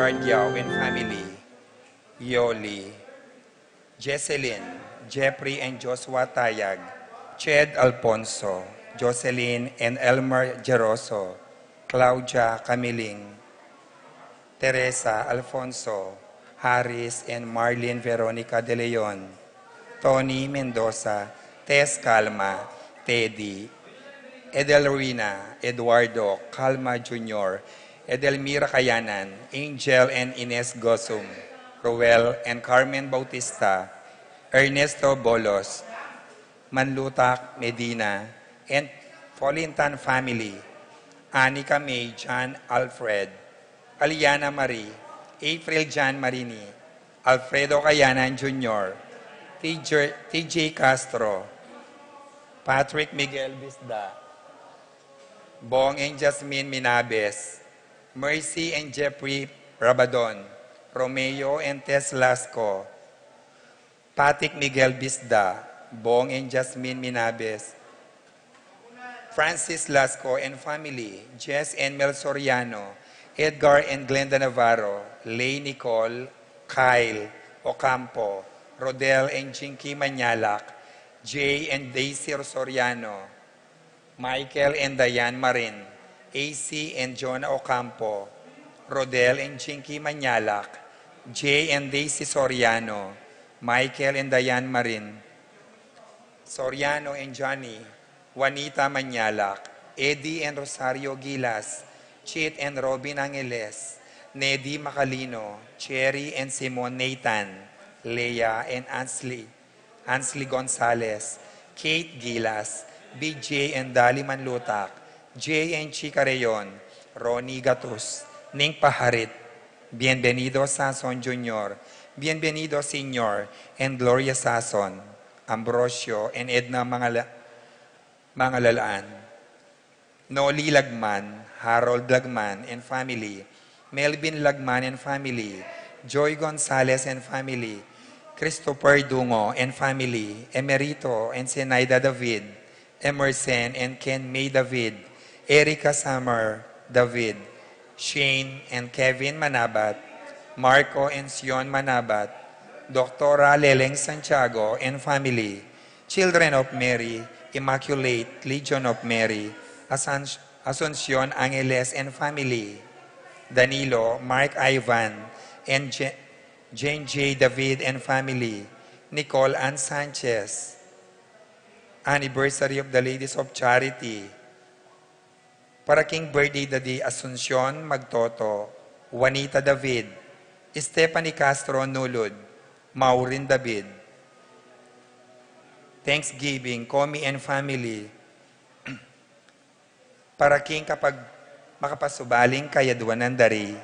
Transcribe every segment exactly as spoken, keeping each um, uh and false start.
Bernard Yao and family, Yoli, Jesselyn, Jeffrey and Joshua Tayag, Ched Alfonso, Jocelyn and Elmer Geroso, Claudia Camiling, Teresa Alfonso, Harris and Marlene Veronica De Leon, Tony Mendoza, Tess Calma, Teddy, Edelrina, Eduardo Calma Junior, Edelmira Kayanan, Angel and Ines Gosum, Roel and Carmen Bautista, Ernesto Bolos, Manlutak Medina, and Folintan family, Anika May John Alfred, Aliana Marie, April John Marini, Alfredo Kayanan Junior, T J, T J Castro, Patrick Miguel Bisda, Bong and Jasmine Minabes, Mercy and Jeffrey Rabadon, Romeo and Tess Lasco, Patrick Miguel Bisda, Bong and Jasmine Minabes, Francis Lasco and family, Jess and Mel Soriano, Edgar and Glenda Navarro, Lay Nicole, Kyle Ocampo, Rodel and Jinky Manyalak, Jay and Daisy Soriano, Michael and Diane Marin, A C and Jonah Ocampo, Rodel and Jinky Manyalak, Jay and Daisy Soriano, Michael and Diane Marin, Soriano and Johnny, Juanita Manyalak, Eddie and Rosario Gilas, Chit and Robin Angeles, Nedi Macalino, Cherry and Simon Nathan, Leah and Ansley, Ansley Gonzalez, Kate Gilas, B J and Dali Manlutak, Jay and Chica Reyon, Ronnie Gatus, Ning Paharit, Bienvenido Sason Junior, Bienvenido Senior, and Gloria Sason, Ambrosio and Edna Mangala-, Mangalalaan, Noli Lagman, Harold Lagman and family, Melvin Lagman and family, Joy Gonzalez and family, Christopher Dungo and family, Emerito and Zenaida David, Emerson and Ken May David, Erica Summer David, Shane and Kevin Manabat, Marco and Sion Manabat, Doctora Leleng Santiago and family, Children of Mary, Immaculate Legion of Mary, Asan-, Asuncion Angeles and family, Danilo, Mark Ivan, and Je-, Jane J. David and family, Nicole Ann Sanchez, anniversary of the Ladies of Charity, para king birthday da di Asuncion Magtoto, Juanita David, Stephanie Castro Nulud, Maureen David. Thanksgiving, Comi and family, para king kapag makapasubaling kayadwanan da ri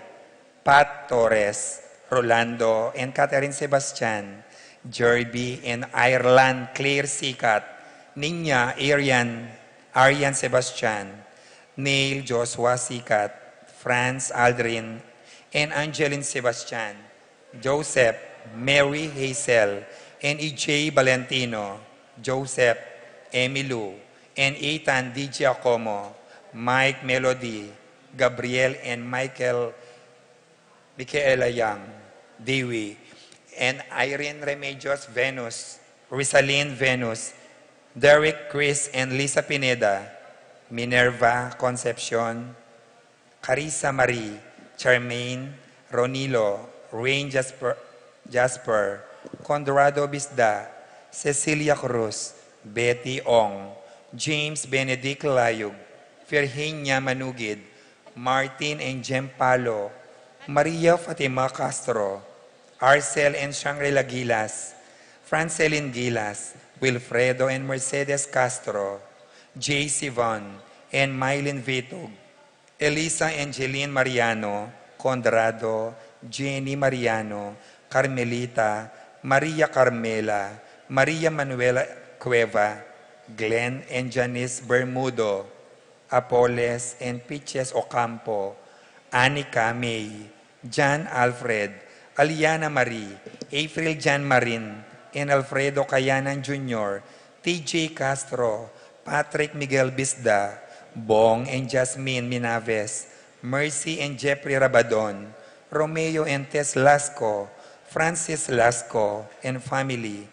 Pat Torres, Rolando and Catherine Sebastian, Jerby and Ireland Claire Sikat, Ninya Arian, Arian Sebastian, Neil Joshua Sikat, Franz Aldrin and Angeline Sebastian, Joseph, Mary Hazel, and E J Valentino, Joseph, Emilu, and Ethan D Giacomo, Mike Melody, Gabriel and Michael, Michaela Yang, Dewey, and Irene Remedios Venus, Rizalin Venus, Derek Chris and Lisa Pineda, Minerva Concepcion, Carissa Marie, Charmaine, Ronilo, Rain Jasper, Jasper, Conrado Bisda, Cecilia Cruz, Betty Ong, James Benedict Layug, Virginia Manugid, Martin and Jem Palo, Maria Fatima Castro, Arcel and Shangri-La Gilas, Francelin Gilas, Wilfredo and Mercedes Castro, J C Von, and Mylene Vitug, Elisa Angeline Mariano, Conrado, Jenny Mariano, Carmelita, Maria Carmela, Maria Manuela Cueva, Glenn and Janice Bermudo, Apoles and Pitches Ocampo, Anika May, John Alfred, Aliana Marie, April John Marin, and Alfredo Kayanan Junior, T J Castro, Patrick Miguel Bisda, Bong and Jasmine Minaves, Mercy and Jeffrey Rabadon, Romeo and Tess Lasco, Francis Lasco and family,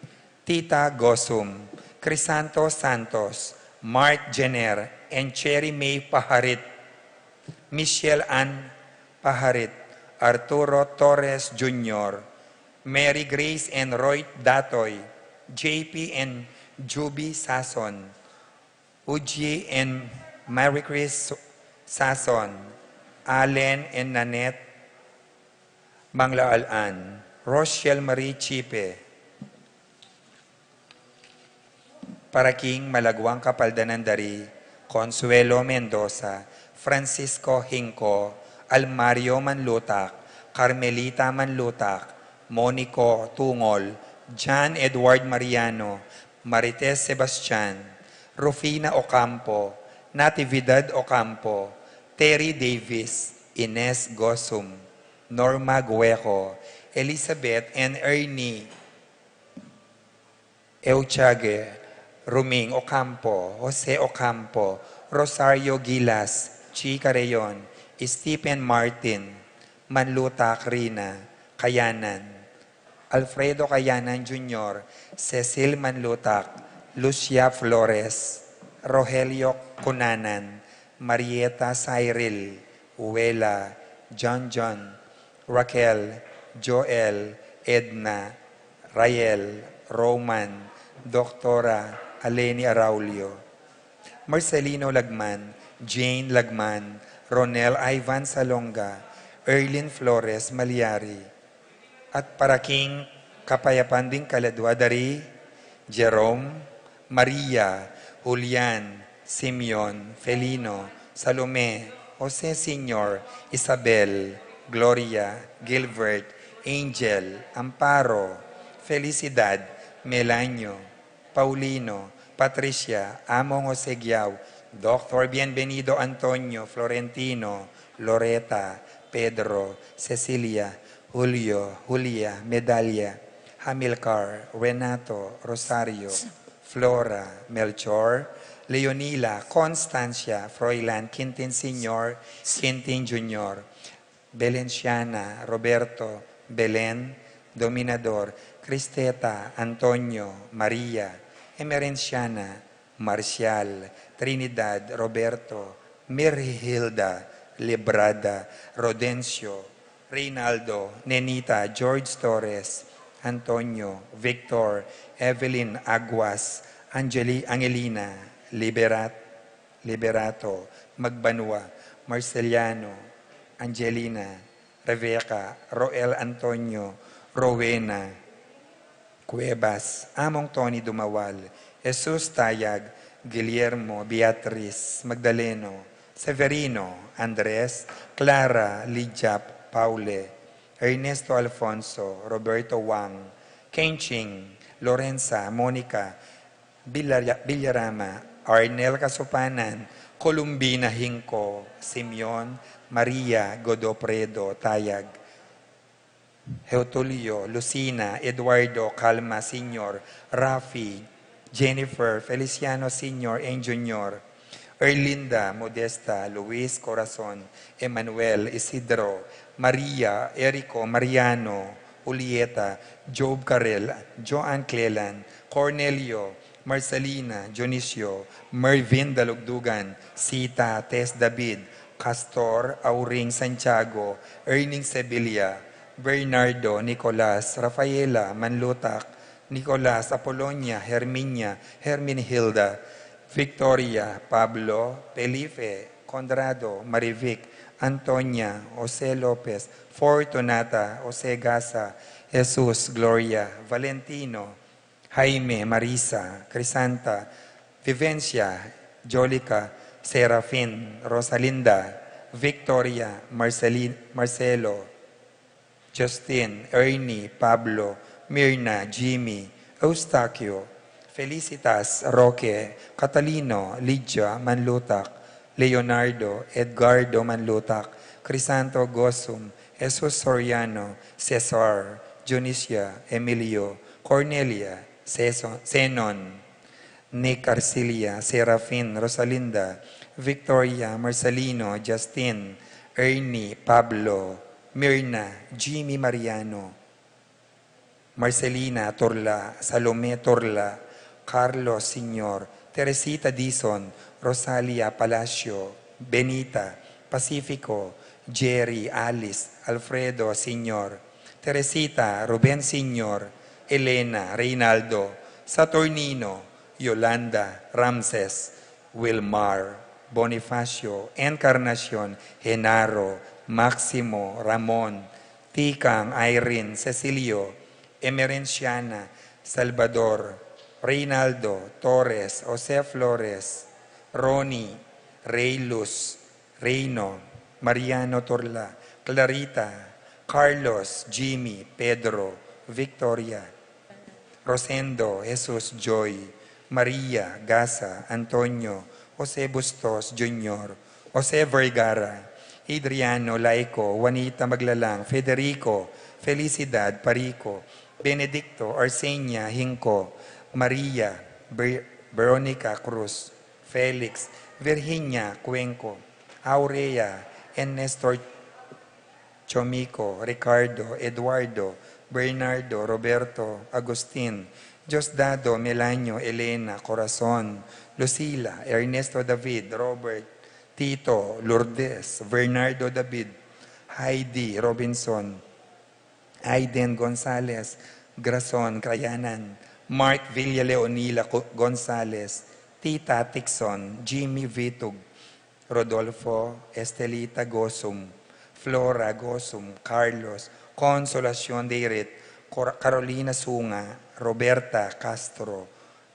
Tita Gosum, Crisanto Santos, Mark Jenner, and Cherry May Paharit, Michelle Ann Paharit, Arturo Torres Junior, Mary Grace and Roy Datoy, J P and Juby Sason, Uji and Mary Chris Sason, Allen and Nanette Manglaalan, Rochelle Marie Chipe. Para king malagwang kapaldanan da ri Consuelo Mendoza, Francisco Hinco, Almario Manlutak, Carmelita Manlutak, Monico Tungol, John Edward Mariano, Marites Sebastian, Rufina Ocampo, Natividad Ocampo, Terry Davis, Ines Gosum, Norma Gueco, Elizabeth and Ernie Euchage, Ruming Ocampo, Jose Ocampo, Rosario Gilas, Chi Carreon, Stephen Martin, Manlutak Rina Kayanan, Alfredo Kayanan Junior, Cecil Manlutak, Lucia Flores, Rogelio Cunanan, Marieta Cyril, Wela, John John, Raquel, Joel, Edna, Rael, Roman, Doktora Aleni Araulio, Marcelino Lagman, Jane Lagman, Ronel Ivan Salonga, Erlin Flores Maliari, at para king kapayapan ding kaladua da ri Jerome, Maria, Julian, Simeon, Felino, Salome, Jose Senior, Isabel, Gloria, Gilbert, Angel, Amparo, Felicidad, Melanio, Paulino, Patricia, Among Jose Guiao, Doktor Bienvenido Antonio, Florentino, Loreta, Pedro, Cecilia, Julio, Julia, Medalia, Hamilcar, Renato, Rosario, Flora, Melchor, Leonila, Constancia, Froilan, Quintin Senior, Quintin Junior, Belenciana, Roberto, Belen, Dominador, Cristeta, Antonio, Maria, Emerenciana, Marcial, Trinidad, Roberto, Mirhilda, Librada, Rodencio, Reynaldo, Nenita, George Torres, Antonio, Victor, Evelyn Aguas, Angeli-, Angelina, Liberat, Liberato, Magbanua, Marceliano, Angelina, Rebecca, Roel Antonio, Rowena Cuevas, Among Tony Dumawal, Jesus Tayag, Guillermo, Beatriz, Magdaleno, Severino, Andres, Clara, Lydia, Paule, Ernesto Alfonso, Roberto Wang, Kenching, Lorenza, Monica, Villar-, Villarama, Arnel Kasupanan, Columbina Hinco, Simeon, Maria, Godopredo, Tayag, Heutulio, Lucina, Eduardo, Calma Senior, Rafi, Jennifer, Feliciano Senior and Junior, Erlinda, Modesta, Luis, Corazon, Emmanuel, Isidro, Maria, Erico, Mariano, Julieta, Job Carel, Joan Clelan, Cornelio, Marcelina, Dionisio, Mervin Dalugdugan, Sita, Tess David, Castor, Auring Santiago, Erning Sevilla, Bernardo, Nicolas, Rafaela, Manlutak, Nicolas, Apolonia, Herminia, Herminhilda, Victoria, Pablo, Felipe, Conrado, Marivic, Antonia, Jose Lopez, Fortunata, Jose Gasa, Jesus, Gloria, Valentino, Jaime, Marisa, Crisanta, Vivencia, Jolica, Serafin, Rosalinda, Victoria, Marcelin-, Marcelo, Justin, Ernie, Pablo, Mirna, Jimmy, Eustaquio, Felicitas, Roque, Catalino, Lydia, Manlutak, Leonardo, Edgardo Manlutak, Crisanto Gosum, Jesus Soriano, Cesar, Dionisia, Emilio, Cornelia, Ceso-, Zenon, Nick, Arcilia, Serafin, Rosalinda, Victoria, Marcelino, Justin, Ernie, Pablo, Mirna, Jimmy Mariano, Marcelina Turla, Salome Turla, Carlos Senior, Teresita Dizon, Rosalia Palacio, Benita, Pacifico, Jerry, Alice, Alfredo Senior, Teresita, Ruben Senior, Elena, Reynaldo, Saturnino, Yolanda, Ramses, Wilmar, Bonifacio, Encarnacion, Genaro, Maximo, Ramon, Tikang, Irene, Cecilio, Emerenciana, Salvador, Reynaldo, Torres, Jose Flores, Ronnie, Reylus, Reino, Mariano Turla, Clarita, Carlos, Jimmy, Pedro, Victoria, Rosendo, Jesus, Joy, Maria, Gasa, Antonio, Jose Bustos Junior, Jose Vergara, Adriano, Laico, Juanita Maglalang, Federico, Felicidad, Parico, Benedicto, Arsenia, Hinco, Maria, Ber-, Veronica Cruz, Felix, Virginia, Cuenco, Aurea, Ernesto, Chomico, Ricardo, Eduardo, Bernardo, Roberto, Agustin, Diosdado, Melanio, Elena, Corazon, Lucila, Ernesto, David, Robert, Tito, Lourdes, Bernardo, David, Heidi, Robinson, Aiden Gonzalez, Grason, Kayanan, Mark Villaleonila Co-, Gonzalez, Tita Tixon, Jimmy Vitug, Rodolfo, Estelita Gosum, Flora Gosum, Carlos, Consolacion Deirit, Cor-, Carolina Sunga, Roberta Castro,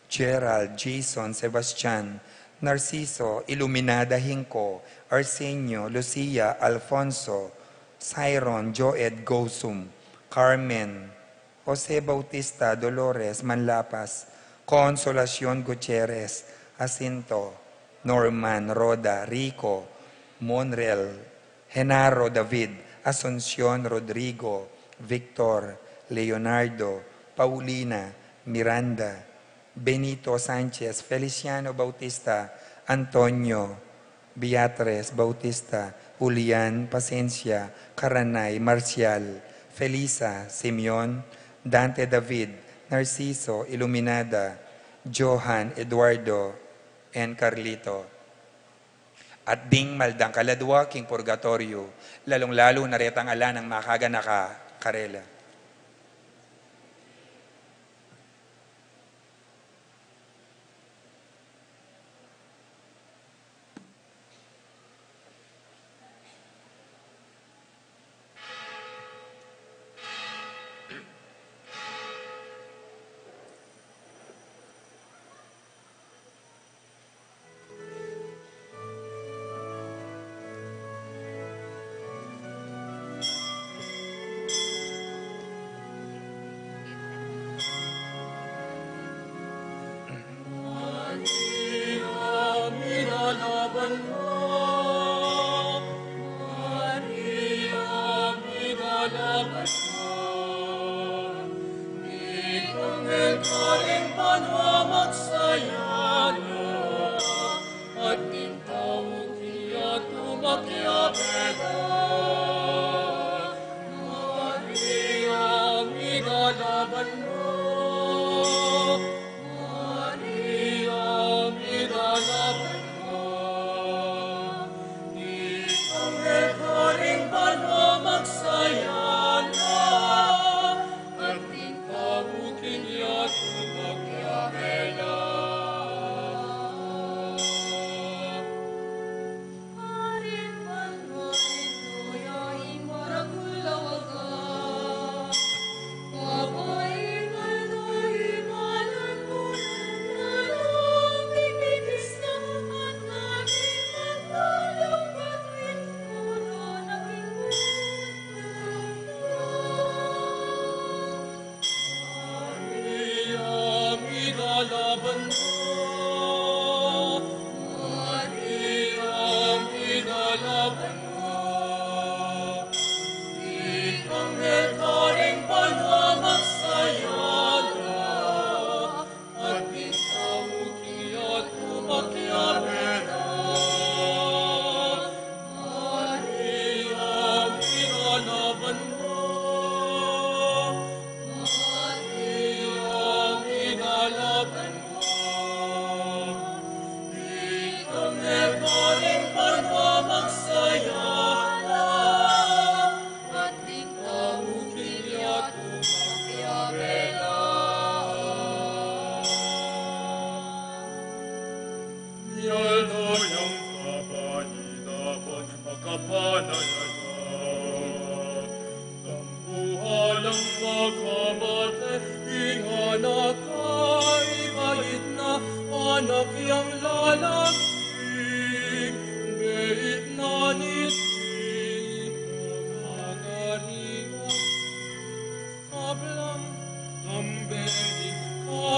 Gerald, Jason, Sebastian, Narciso, Iluminada Hinco, Arsenio, Lucia, Alfonso, Siron, Joed Gosum, Carmen, Jose Bautista, Dolores Manlapas, Consolacion Gutierrez, Jacinto, Norman, Rhoda, Rico, Monrel, Genaro, David, Asuncion, Rodrigo, Victor, Leonardo, Paulina, Miranda, Benito Sanchez, Feliciano Bautista, Antonio, Beatriz Bautista, Julian Pasencia, Karanay, Marcial, Felisa, Simeon, Dante, David, Narciso, Iluminada, Johan, Eduardo, and Carlito. At ding maldang kaladwa king purgatoryo, lalung-lalu na retang ala nang makaganaka karela.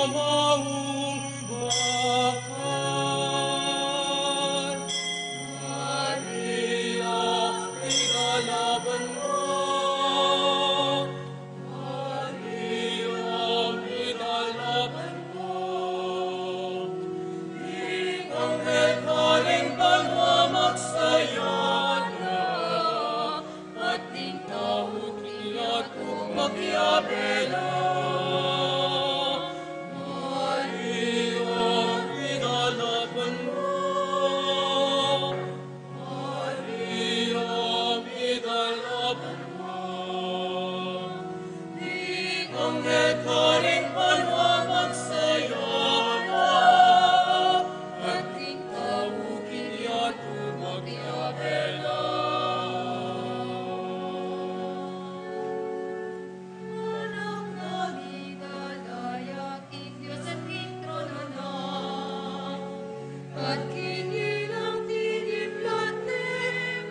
Maung bakal, Maria, pinalaban mo. Maria, pinalaban mo. Ikaw mekaring banua magsaya na, at ning tau king yatu makiabe na. Maria, pinalaban mo. Maria, pinalaban mo. Ikaw mekaring banua magsaya na, at ning tau king yatu makiabe na. Anak na migagaya king Dios at king trono na, at king ilang tiniplat ne,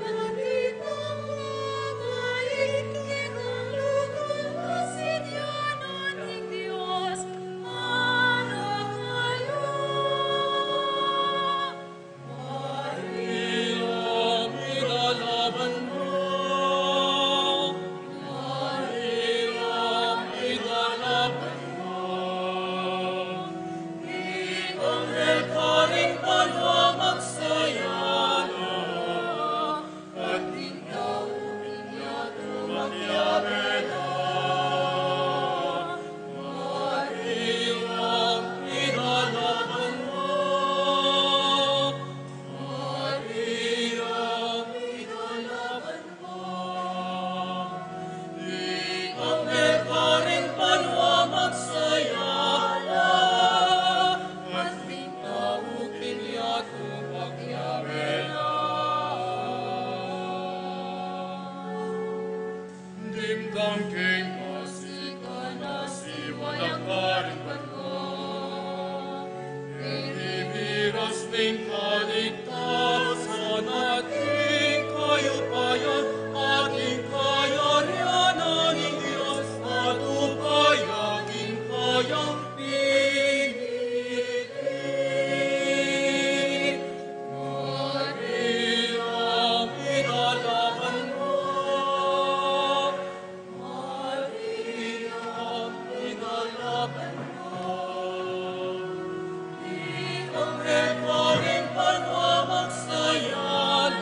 at itang mabait kekang lugud, a sinabi ning Dios, Anak kayu. Maria, pinalaban mo. Maria, pinalaban mo. Ikaw mekaring banua magsaya na, at ning tau king yatu makiabe na. Maria, pinalaban mo. Maria, pinalaban mo. Ikaw mekaring banua magsaya na, at ning tau king yatu makiabe na. Dimdam king kasikan a siwal ing karing banua, king biniras ning kaligtasan at king kayupayan, at king kayarian ning Dios, at upaya king kayang pinili. Maria, pinalaban mo. Maria, pinalaban mo. Ikaw mekaring banua magsaya na,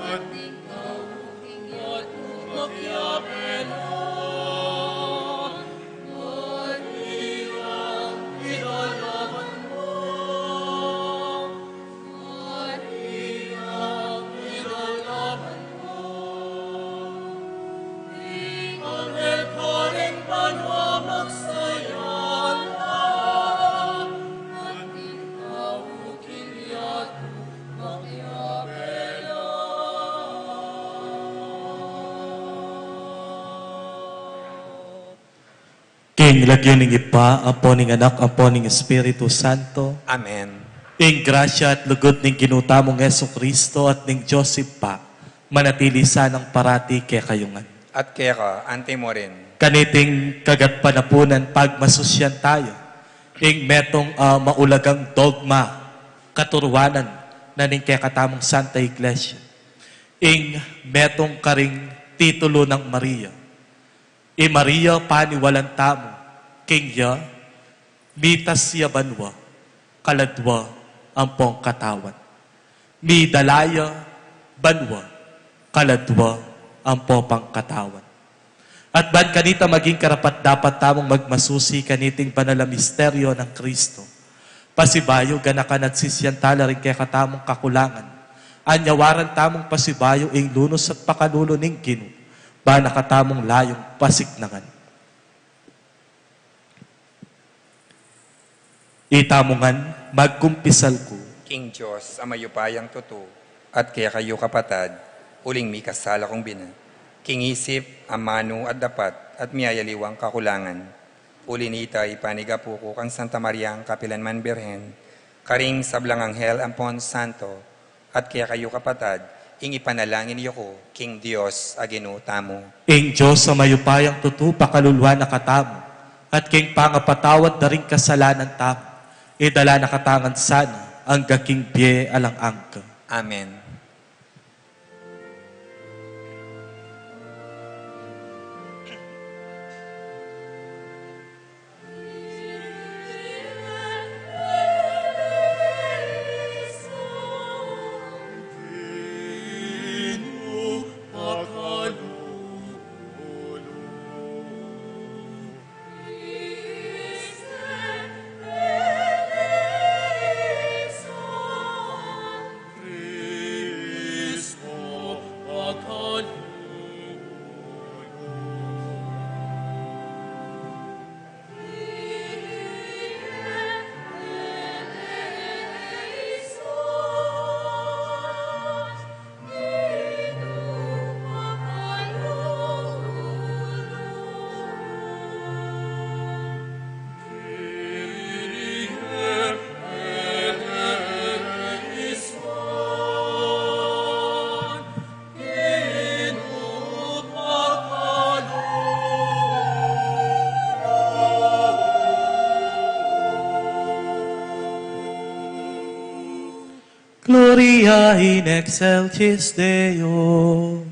at ning tau king yatu makiabe na. Maria, pinalaban mo. Maria, pinalaban mo. Ikaw mekaring banua magsaya na, at ning tau king yatu makiabe na. King lagyu ning Ibpa, ampo ning Anak, ampo ning Espiritu Santo. Amen. Ing grasya at lugud ning Ginu tamung Jesucristo at ning Dios Ibpa, manatili sanang parati kekayu ngan. At keka anti mu rin. Kaniting kagatpanapunan pagmasusyan tayu ing metung a maulagang dogma, katuruanan na ning kekatamung Santa Iglesia. Ing metung karing titulu nang Maria. I Maria paniwalan tamu, king ya, mitas ya banua, kaladua ampong katawan. Midala ya banua, kaladua ampo pang katawan. At ban kanita maging karapat-dapat tamung magmasusi kaniting banal a misteryo nang Kristo. Pasibayu, ganakan at sisyan tala ring kekatamung kakulangan. Anyawaran tamung pasibayu ing lunus at pakalulu ning Ginu, ba na katamung layung pasiknangan. Itamu ngan, magkumpisal ku king Dios a mayupayang tutu, at kekayu kapatad, uling mikasala kung bina, king isip, amanu at dapat, at miyayaliwang kakulangan. Uli nita, ipanigapu ku kang Santa Mariang kapilanman Birhen, karing sablang anghel ampon santo, at kekayu kapatad, ing ipanalangin yu ku king Dios a Ginu tamu. Ing Dios a mayupayang tutu pakaluluan na katamu, At king pangapatawad da ring kasalanan tamu, idala na katamu ngan sana angga king bie alang angga. Amen. Gloria in excelsis Deo.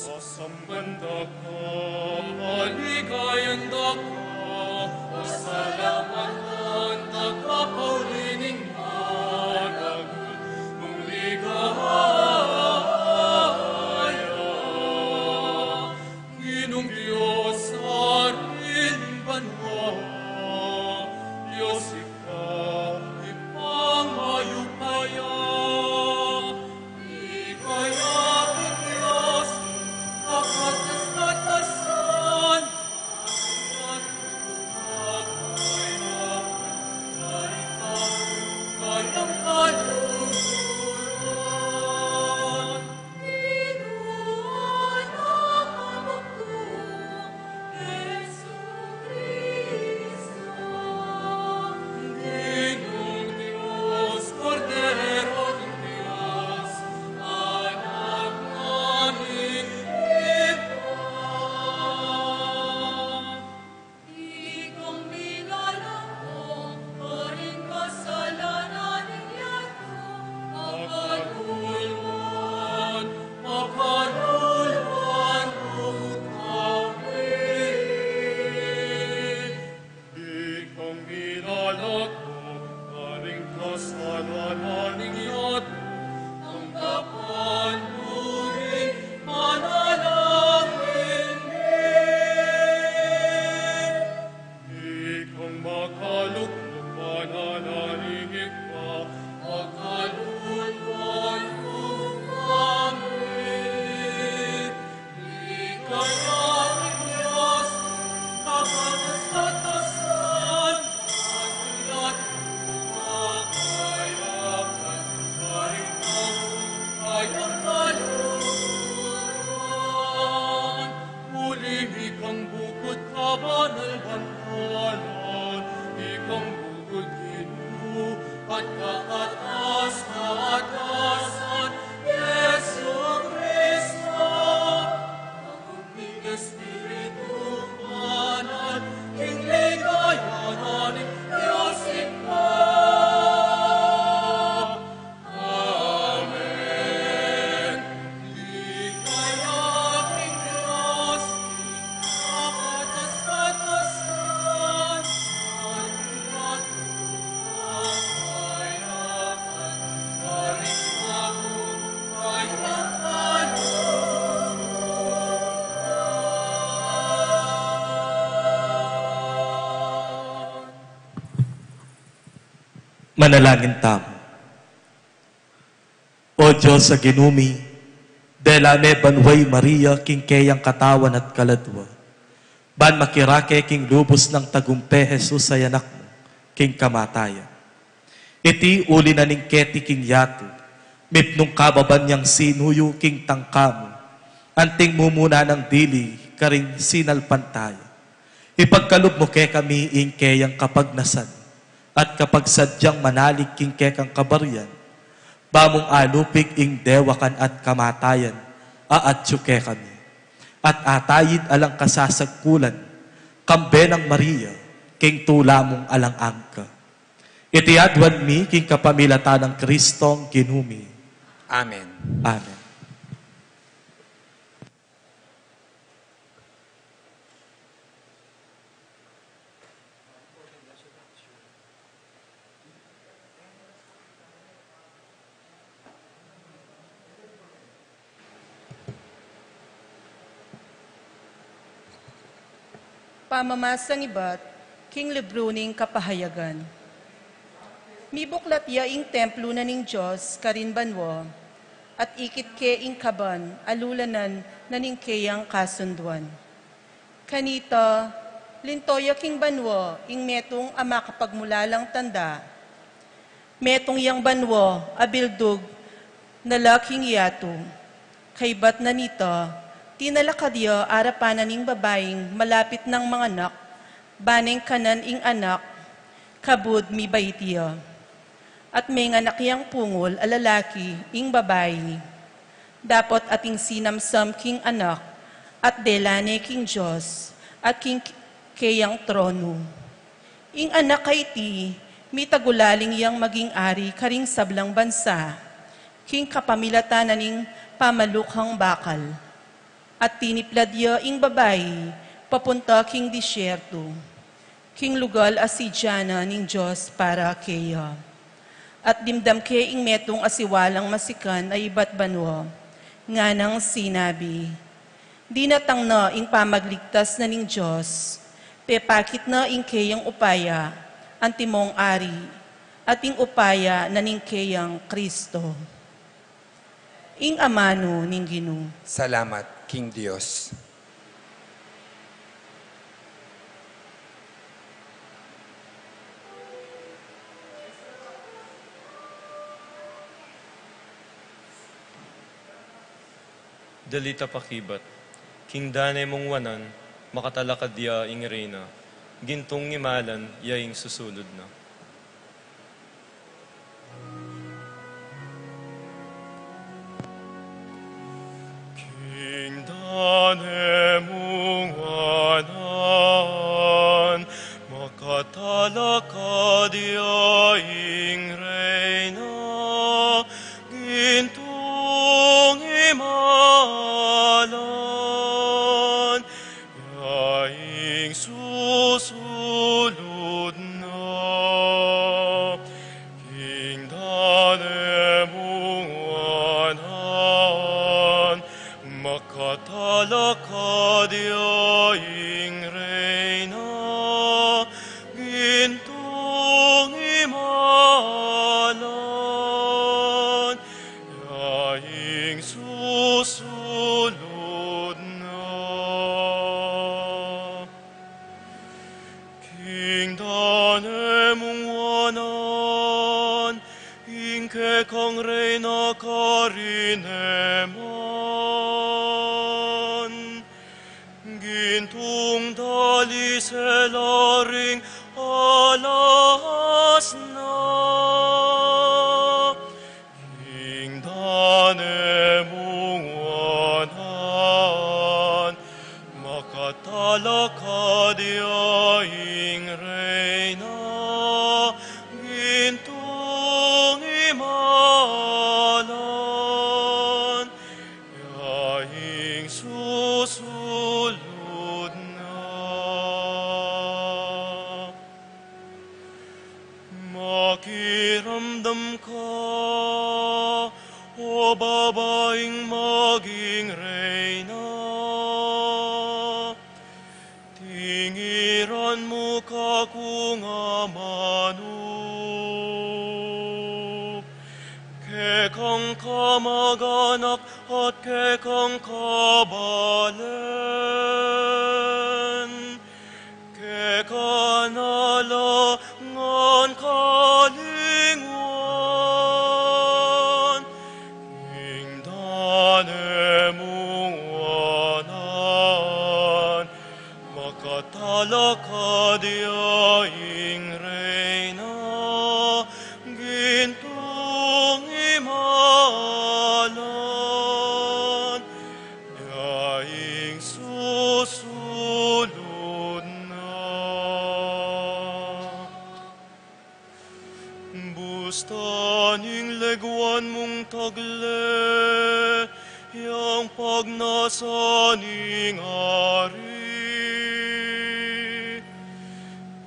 Sasamban da ka, paligayan da ka, pasalamatan da ka, pauli ning madagul mung ligaya. Ginung Dios, Ari ning banua, Dios ika, Ibpang mayupaya. Ika ya ing Dios, a katas-katasan. Ikang minalako karing kasalanan ning yatu, pakaluluan, pakaluluan mu kami. Ikang minalako karing kasalanan ning yatu, tanggapan mu ing panalangin mi. Ikang makalukluk panalangin mi, pakaluluan mu kami. Ikang Dios, kapatasan, at iyat, makayapan, karing tau, kayang kaluluan. Uli ikang bukut kabanal-banalan, ikang bukut Ginu, at kakatas-katasan, Jesucristo. Ning Espiritu Banal, king ligaya na ning Dios Ibpa. Amen. Ika ya ing Dios, a katas-katasan, at iyatu, a kaya Manalangin tamu. O Dios a Ginu mi, dela me banua i Maria king keyang katawan at kaladua, ban makirake king lubus nang tagumpe Jesus a Anak mu king kamatayan. Iti uli na ning keti king yatu, mipnung kababan yang sinuyu king tangka mu, anting mumuna nang dili karing sinalpantaya. Ipagkalub mu kekami ing keyang kapagnasan at kapagsadyang manalig king kekang kabarian, ba mung alupig ing dewakan at kamatayan a atyu kekami, at atayid alang kasasagkulan, kambe nang Maria, king tula mung alang angga. Iti aduan mi king kapamilatan nang Kristong Ginu mi. Amen. Amen. Pamamasang ibat king libru ning Kapahayagan. Mibuklat ya ing templo na ning Dios karin banua, at ikit ke ing kaban a lulanan na ning keyang kasunduan. Kanita, linto ya king banua ing metung a makapagmulalang tanda. Metung yang banua a bildug na la king yatu. Kaybat na nita, tinalakad ya arapan na ning babaing malapit nang manganak, baneng kanan ing anak, kabud mibait ya. At menganak yang pungul a lalaki ing babai. Dapot ating sinamsam king anak, at dela ne king Dios, at king keyang tronu. Ing anak a iti, mitagulaling yang maging ari karing sablang bansa, king kapamilatan na ning pamalukhang bakal. At tiniplad ya ing babai papunta king disyerto, king lugal a sidyanan ning Dios para keya. At dimdam ke ing metung a siwalang masikan a ibat banua, nganang sinabi, "Dinatang na ing pamagligtas na ning Dios, pepakit na ing keyang upaya, antimong ari, at ing upaya na ning keyang Kristo." Ing amanu ning Ginu. Salamat king Dios. Dalita pakibat. King dane mung wanan, makatalakad ya ing Reyna, gintung imalan ya ing susulud na. King dane mung wanan, makatalakad ya ing Reyna, gintung imalan, ya ing susulud na. King dane mung wanan, makatalakad ya ing Reyna, gintung imalan, ya ing susulud na. King dane mung wanan, ing kekang Reyna karin e man, gintung dalisel a ring alas na. King dane mung wanan, makatalakad ya ing Reyna, gintung imalan, ya ing susulud na. Makiramdam ka, o babaing maging reyna, tingiran mu ka kung amanu. kamag-anak at kekang kabalen, keka na la ngan kalingwan, ing dane mung wanan, makatalakad ya ing Reyna, gintung imalan, ya ing susulud na. Busta ning leguan mung tagle, yang pagnasan ning ari,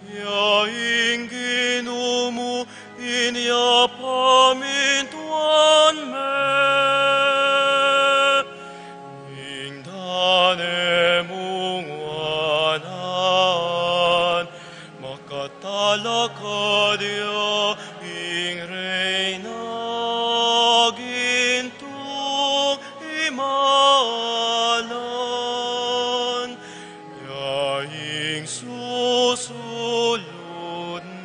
ya ing Ginu mu inya pamintuan me, ing dane mung wanan, makatalakad ya ing Reyna, gintung imalan, ya ing susulud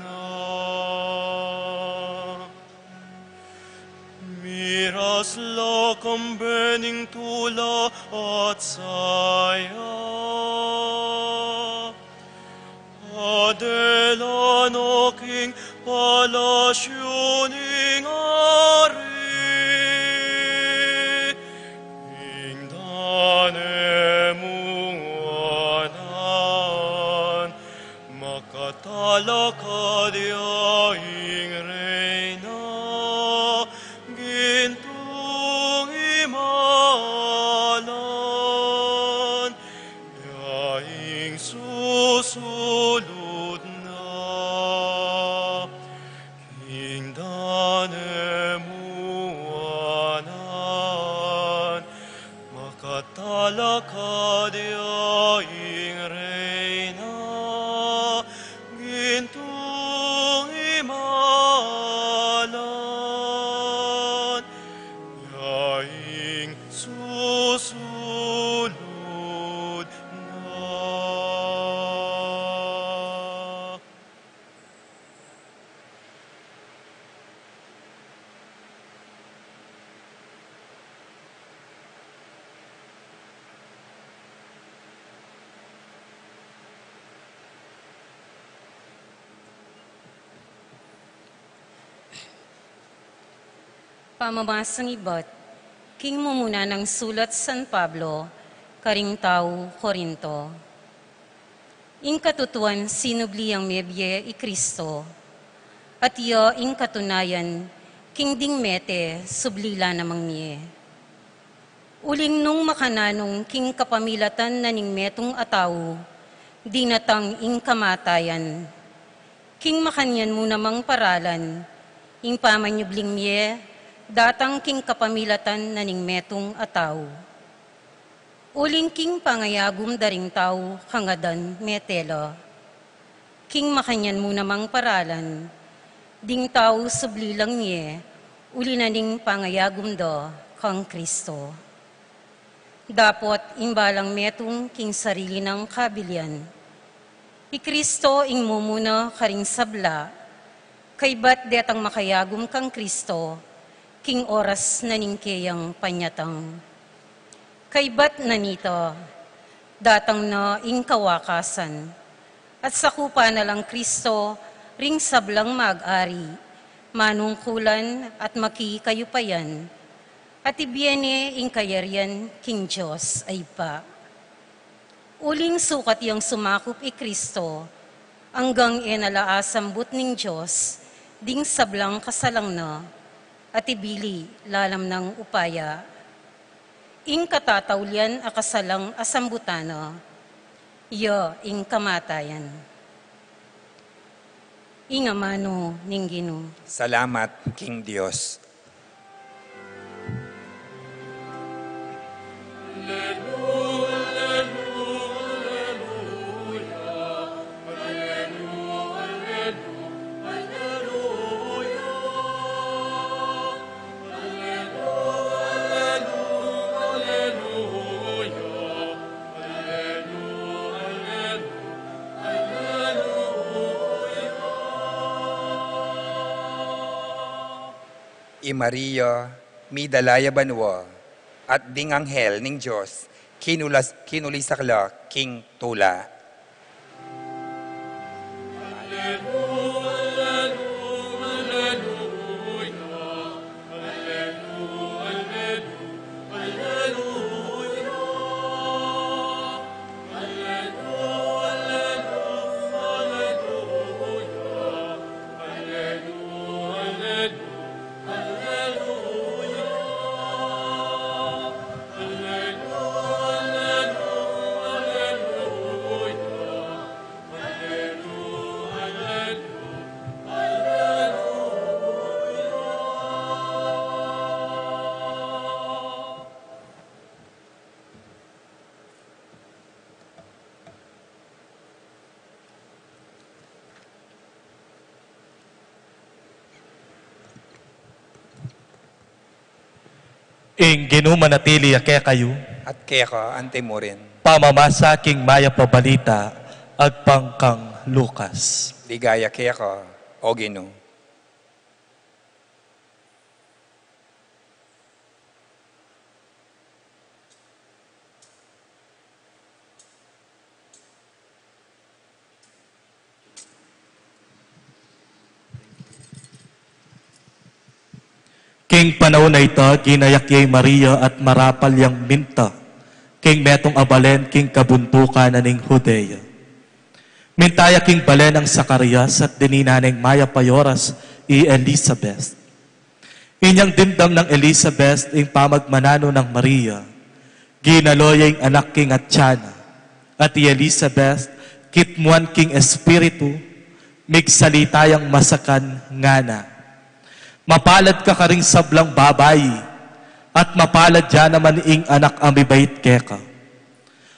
na. Miras la kambe ning tula at saya, adela no king palasyu ning ari, ing dane mung wanan, makatalakad ya ing Reyna, gintung imalan, ya ing susulud na. Ing dane mung wanan, makatalakad ya ing Reyna, gintung imalan, ya ing susulud na. Pamamasang ibat king mumuna nang sulat San Pablo karing tau Corinto. Ing katutuan, sinubli yang mebie i Kristo, at iya ing katunayan king ding mete subli la namang mie. Uling nung makananung king kapamilatan na ning metung a tau dinatang ing kamatayan, king makanyan mu namang paralan ing pamanyubling mie datang king kapamilatan na ning metung a tau. Uling king pangayagum da ring tau kangadan mete la, king makanyan mu namang paralan ding tau subli lang mie uli na ning pangayagum da kang Kristo. Dapot ing balang metung king sarili nang kabilian, i Kristo ing mumuna karing sabla, kaybat detang makayagum kang Kristo king oras na ning keyang panyatang. Kaybat na nita, datang na ing kawakasan, at sakupan na lang Kristo ring sablang mag-ari, manungkulan at makikayupayan, at ibie ne ing kayarian king Dios a Ibpa. Uling sukat yang sumakup i Kristo, anggang e na la asambut ning Dios ding sablang kasalang na, at ibili lalam nang upaya. Ing katataulian a kasalang asambutan na, iya ing kamatayan. Ing amanu ning Ginu. Salamat king Dios. I Maria, midala ya banua, at ding anghel ning Dios, kinulas-, kinulisak la king tula. Ing Ginu manatili ya kekayu. At keka antimurin. Pamamasa king Mayap a Balita agpang kang Lucas. Ligaya keka, O Ginu. King panaun a ita, ginayak ya i Maria at marapal yang minta king metung a balen king kabundukan na ning Judea. Minta ya king balen nang Zacarias at dininan neng mayap a oras i Elizabeth. Inyang dimdam nang Elizabeth ing pamagmananu nang Maria, ginalo ya ing anak king atian na, at i Elizabeth, kitmuan king Espiritu, migsalita yang masakan, ngana: Mapalad ka karing sablang babai, at mapalad ya naman ing anak a mibait keka.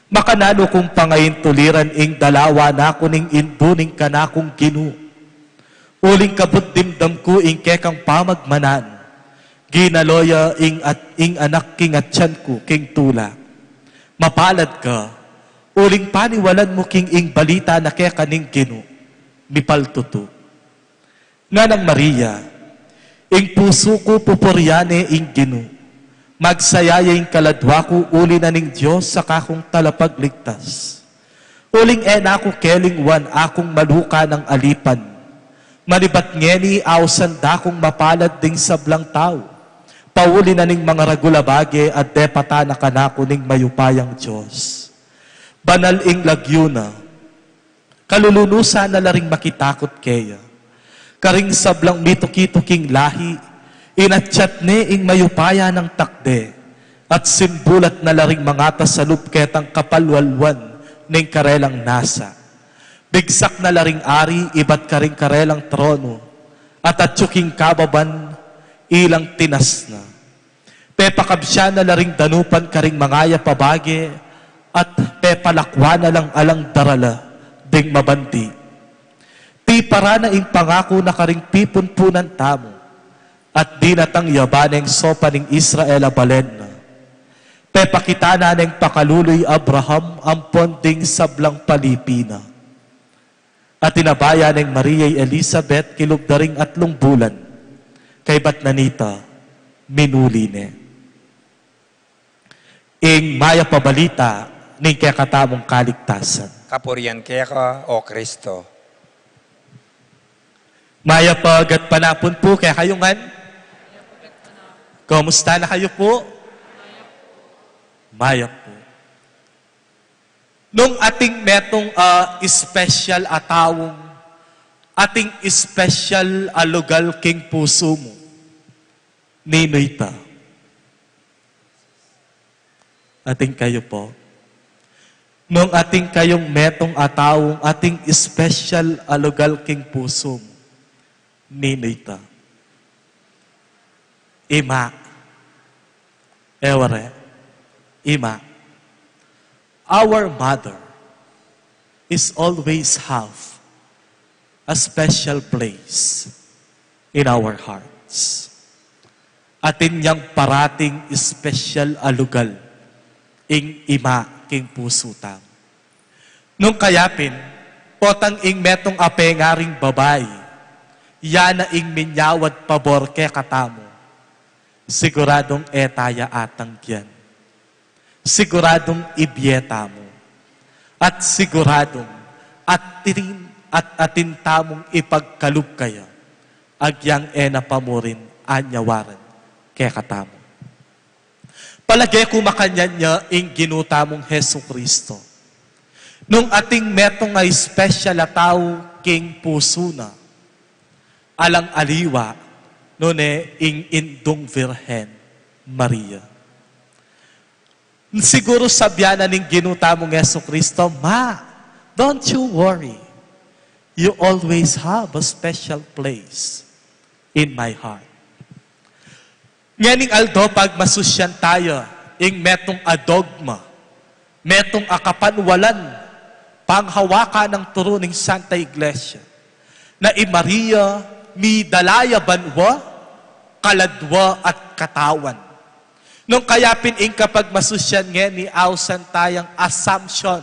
Makananu kung pangaintuliran ing dalawa na ku ning indu ning kanakung Ginu? Uling kabud dimdam ku ing kekang pamagmananu, ginalo ya ing at-, ing anak king atian ku king tula. Mapalad ka, uling paniwalan mu king ing balita na keka ning Ginu, mipaltutu. Nganang Maria: Ing pusu ku pupurian ne ing Ginu, magsaya ya ing kaladwa ku uli na ning Dios a kakung Talapagligtas. Uling e na ku kelingwan akung maluka nang alipan. Manibat ngeni ausan da kung mapalad ding sablang tau, pauli na ning mangaragul a bage a depatan na kanaku ning mayupayang Dios. Banal ing lagyu na, kalulunusan na la ring makitakut keya. Karing sablang mituki-tuking lahi, inatyat ne ing mayupaya nang takde, at simbulat na la ring mangatas a lub ketang kapalwalwan ning karelang nasa. Bigsak na la ring ari ibat karing karelang tronu, at atyu king kababan ilang tinas na. Pepakabsyan na la ring danupan karing mangayap a bage, at pepalakwan na lang alang darala ding mabandi. Tiparan na ing pangaku na karing pipunpunan tamu, at dinatang ya ba neng sopa ning Israel a balen na. Pepakita na neng pakalulu i Abraham ampon ding sablang palipi na. At inabaya neng Maria i Elisabet kilub da ring atlung bulan, kaybat na nita, minuli ne. Ing mayap a balita ning kekatamung kaligtasan. Kapurian keka, O Kristo. Mayap a gatpanapun pu kekayu ngan. Kumusta na kayu pu? Mayap pu. Nung atin metung, ah, special a taung, atin special a lugal king pusu mu, ninu ita? Atin kayu pu. Nung atin kayung metung a taung, atin special a lugal king pusu mu, ninu ita? Ima. E wari, ima. Our mother is always have a special place in our hearts. Atin yang parating special a lugal ing ima king pusu tamu. Nung kaya pin, potang ing metung a pengaring babai, ya na ing minyawad pabor kekatamu, Siguradung e taya atanggian. Siguradung ibie tamu. At siguradung atin, at atin tamung ipagkalub kaya, agyang e na pa murin anyawaran kekatamu. Palage ku makanyan ya ing Ginu tamung Jesucristo. Nung ating metung a special a tau king pusu na, alang aliwa, nune ing Indung Virgen Maria. Siguru sabian na ning Ginu tamung Jesucristo, "Ma, don't you worry. You always have a special place in my heart." Ngening aldo pagmasusyan taya ing metung a dogma, metung a kapanwalan, panghawakan nang turu ning Santa Iglesia, na i Maria midala ya banwa, kaladwa at katawan. Nung kaya pin ing kapagmasusyan ngeni ausan tayang Assumption,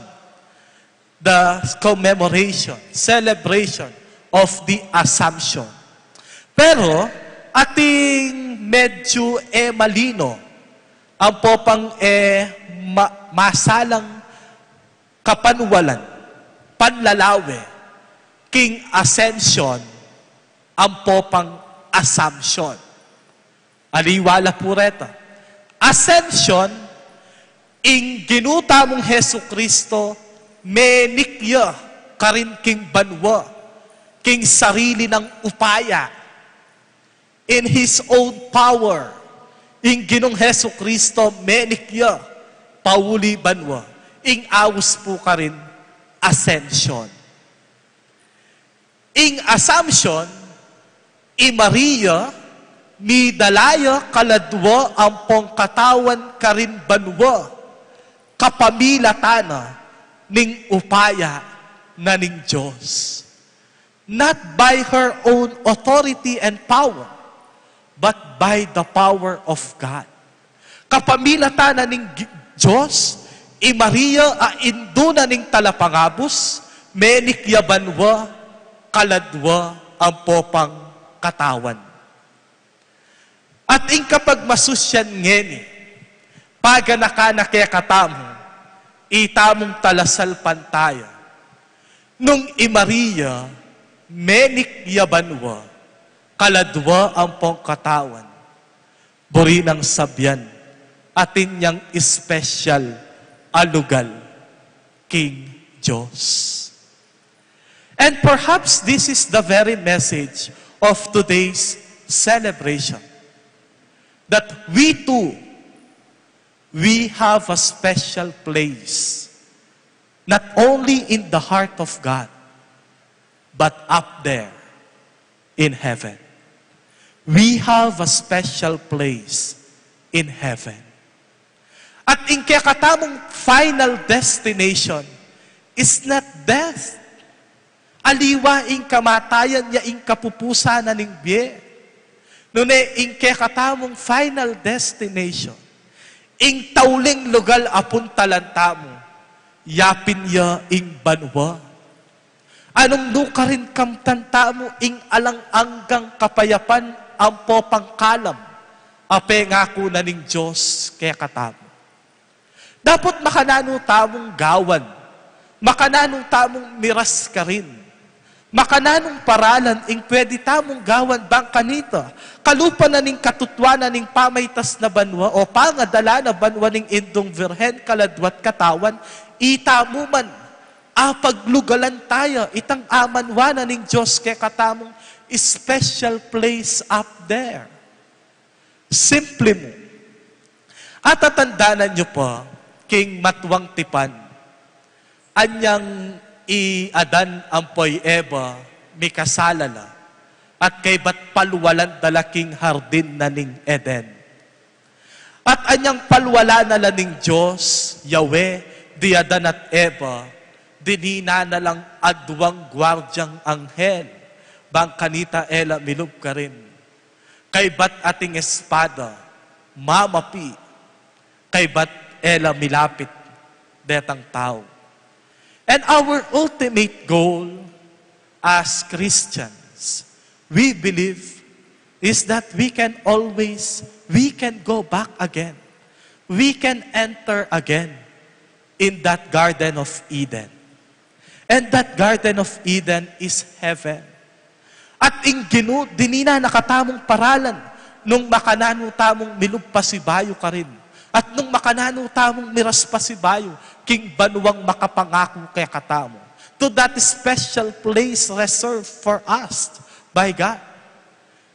the commemoration, celebration of the Assumption. Pero ating medyu e malino, ampo pang e ma-, masalang kapanwalan, panlalawe, king Ascension, ampo pang Assumption. Aliwa la pu reta. Ascension, ing Ginu tamung Jesucristo, menik ya karin king banwa, king sarili nang upaya. In His own power, ing Ginung Jesucristo, menik ya pauli banwa, ing aus pu karin Ascension. Ing Assumption, i Maria, midala ya kaladwa ampong katawan karin banwa, kapamilatan na ning upaya na ning Dios. Not by her own authority and power, but by the power of God. Kapamilatan na ning Gi-, Dios, i Maria a indu na ning Talapangabus, menik ya banwa, kaladwa ampo pang katawan. At ing kapagmasusyan ngeni, paganakan na kekatamu, itamung talasalpantaya, nung i Maria, menik ya banwa, kaladwa ampong katawan, buri nang sabian, atin yang special a lugal king Dios. And perhaps this is the very message of today's celebration, that we too, we have a special place, not only in the heart of God, but up there in heaven. We have a special place in heaven. At ing kekatamung final destination is not death. Aliwa ing kamatayan, ya ing kapupusan na ning bie. Nune ing kekatamung final destination, ing tauling lugal a puntalan tamu, yapin ya ing banwa. Nung nukarin kamtan tamu ing alang anggang kapayapan ampo pang kalam a pengaku na ning Dios kekatamu. Dapot makananu tamung gawan, makananu tamung miras karin, makananung paralan ing pwede tamung gawan bang kanita, kalupa na ning katutuanan ning pamaitas na banwa o pangadala na banwa ning Indung Virgen kaladwa't katawan, itamu man, apaglugalan taya itang amanwa na ning Dios kekatamung special place up there. Simple mu. At tatandanan yu pa, king matuang tipan, anyang i Adan ampo i Eva mikasala la, at kaybat palwalan da la king hardin na ning Eden. At anyang palwalan na la ning Dios, Yahweh, di Adan at Eva, dininan na lang aduang guardiang anghel, bang kanita e la milub karin. Kaybat ating espada, mamapi, kaybat e la milapit detang tau. And our ultimate goal as Christians, we believe is that we can always, we can go back again. We can enter again in that Garden of Eden. And that Garden of Eden is heaven. At ing Ginu, dinan na katamung paralan nung makananu tamung milub pasibayu karin. At nung makananu tamung miras pasibayu, king banuang makapangaku kekatamu. To that special place reserved for us by God.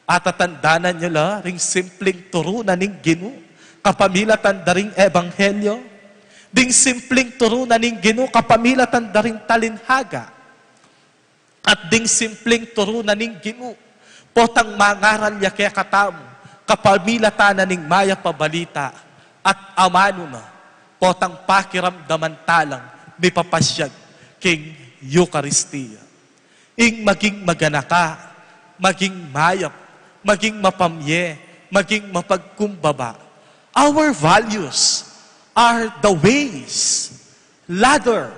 Atatandanan yu la, ring simpleng turu na ning Ginu, kapamilatan da ring ebanghelyo, ding simpleng turu na ning Ginu, kapamilatan da ring talinhaga, at ding simpleng turu na ning Ginu, potang mangaral ya kekatamu, kapamilatan na ning mayap a balita, at amanu na, potang pakiramdaman talang mipapasyag king Eukaristia. Ing maging maganaka, maging mayap, maging mapamye, maging mapagkumbaba. Our values are the ways, ladder,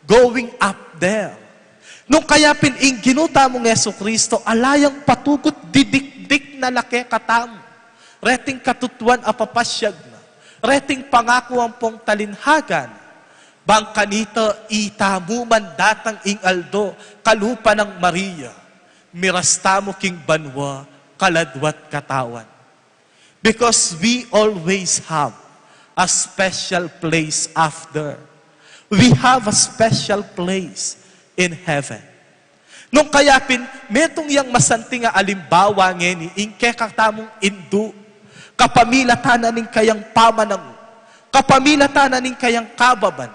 going up there. Nung kaya pin ing Ginu tamung Jesucristo, ala yang patugut didikdik na la kekatamu. Reting katutuan a papasyag na. Reting pangaku ampong talinhaga na. Bang kanita itamu man datang ing aldo, kalupa nang Maria, miras tamu king banua, kaladwa't katawan. Because we always have a special place after. We have a special place in heaven. Nung kaya pin, metung yang masanting a alimbawa ngeni, ing kekatamung indu, kapamilatan na ning kayang pamanangu, kapamilatan na ning kayang kababan,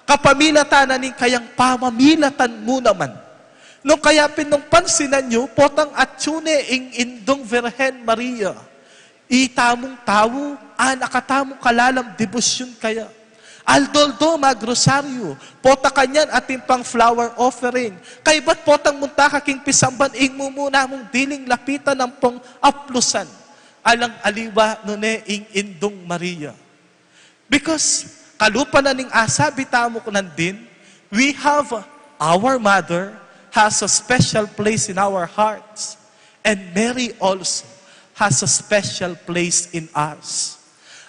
kapamilatan na ning kayang pamamilatan mu naman. Nung kaya pin nung pansinan yu, potang atyu ne ing Indung Virgen Maria, itamung tau, anak a tamung kalalam debosyun kaya. Aldo-aldo magrosaryu, pota kanyan atin pang flower offering. Kaybat potang munta ka king pisamban ing mumuna mung diling lapitan ampong aplusan. Alang aliwa nune ing Indung Maria. Because kalupa na ning asabi tamu ku nandin, we have our mother has a special place in our hearts. And Mary also has a special place in us.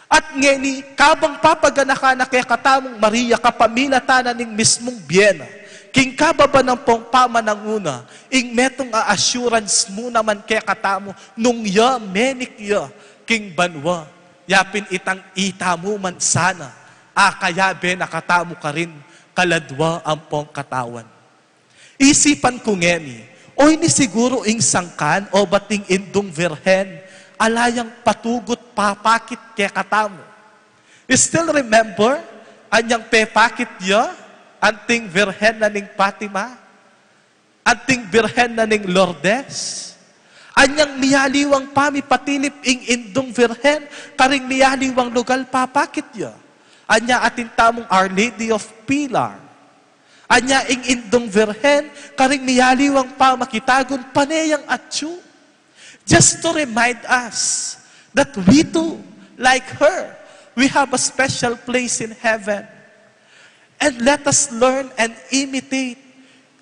At ngeni, kabang papaganaka na kekatamung Maria, kapamilatan na ning mismung bie na, king kababan ampong pamanangu na, ing metung a assurance mu naman kekatamu, nung ya menik ya king banua, yapin itang itamu man sana, a kayabe na katamu karin, kaladwa ampong katawan. Isipan ku ngeni, oyni siguru ing sangkan o bating Indung Virgen, ala yang patugut papakit kekatamu. Still remember, anyang pepakit ya, anting Virgen na ning Fatima, anting Virgen na ning Lourdes, anyang miyaliwang pamipatilip ing Indung Virgen, karing miyaliwang lugal papakit ya. Anya atin tamung Our Lady of Pilar. Anya ing Indung Virgen, karing miyaliwang pamakitagun pane yang atyu. Just to remind us that we too, like her, we have a special place in heaven. And let us learn and imitate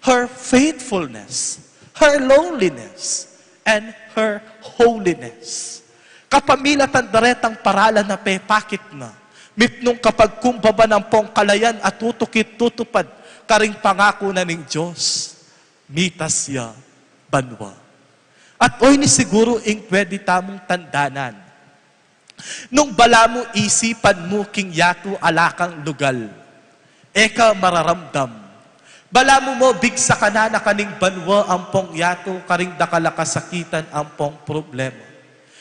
her faithfulness, her lowliness, and her holiness. Kapamilatan da retang paralan a pepakit na, mitmung kapagkumbaba na ampong kalayan a tutukit tutupad karing pangaku na ning Dios, mitas ya banua. At oyni siguru ing pwede tamung tandanan. Nung balamu isipan mu king yatu ala kang lugal, e ka mararamdam. Balamu mo bigsakan na kaning banua ampong yatu karing dakal a kasakitan ampong problema.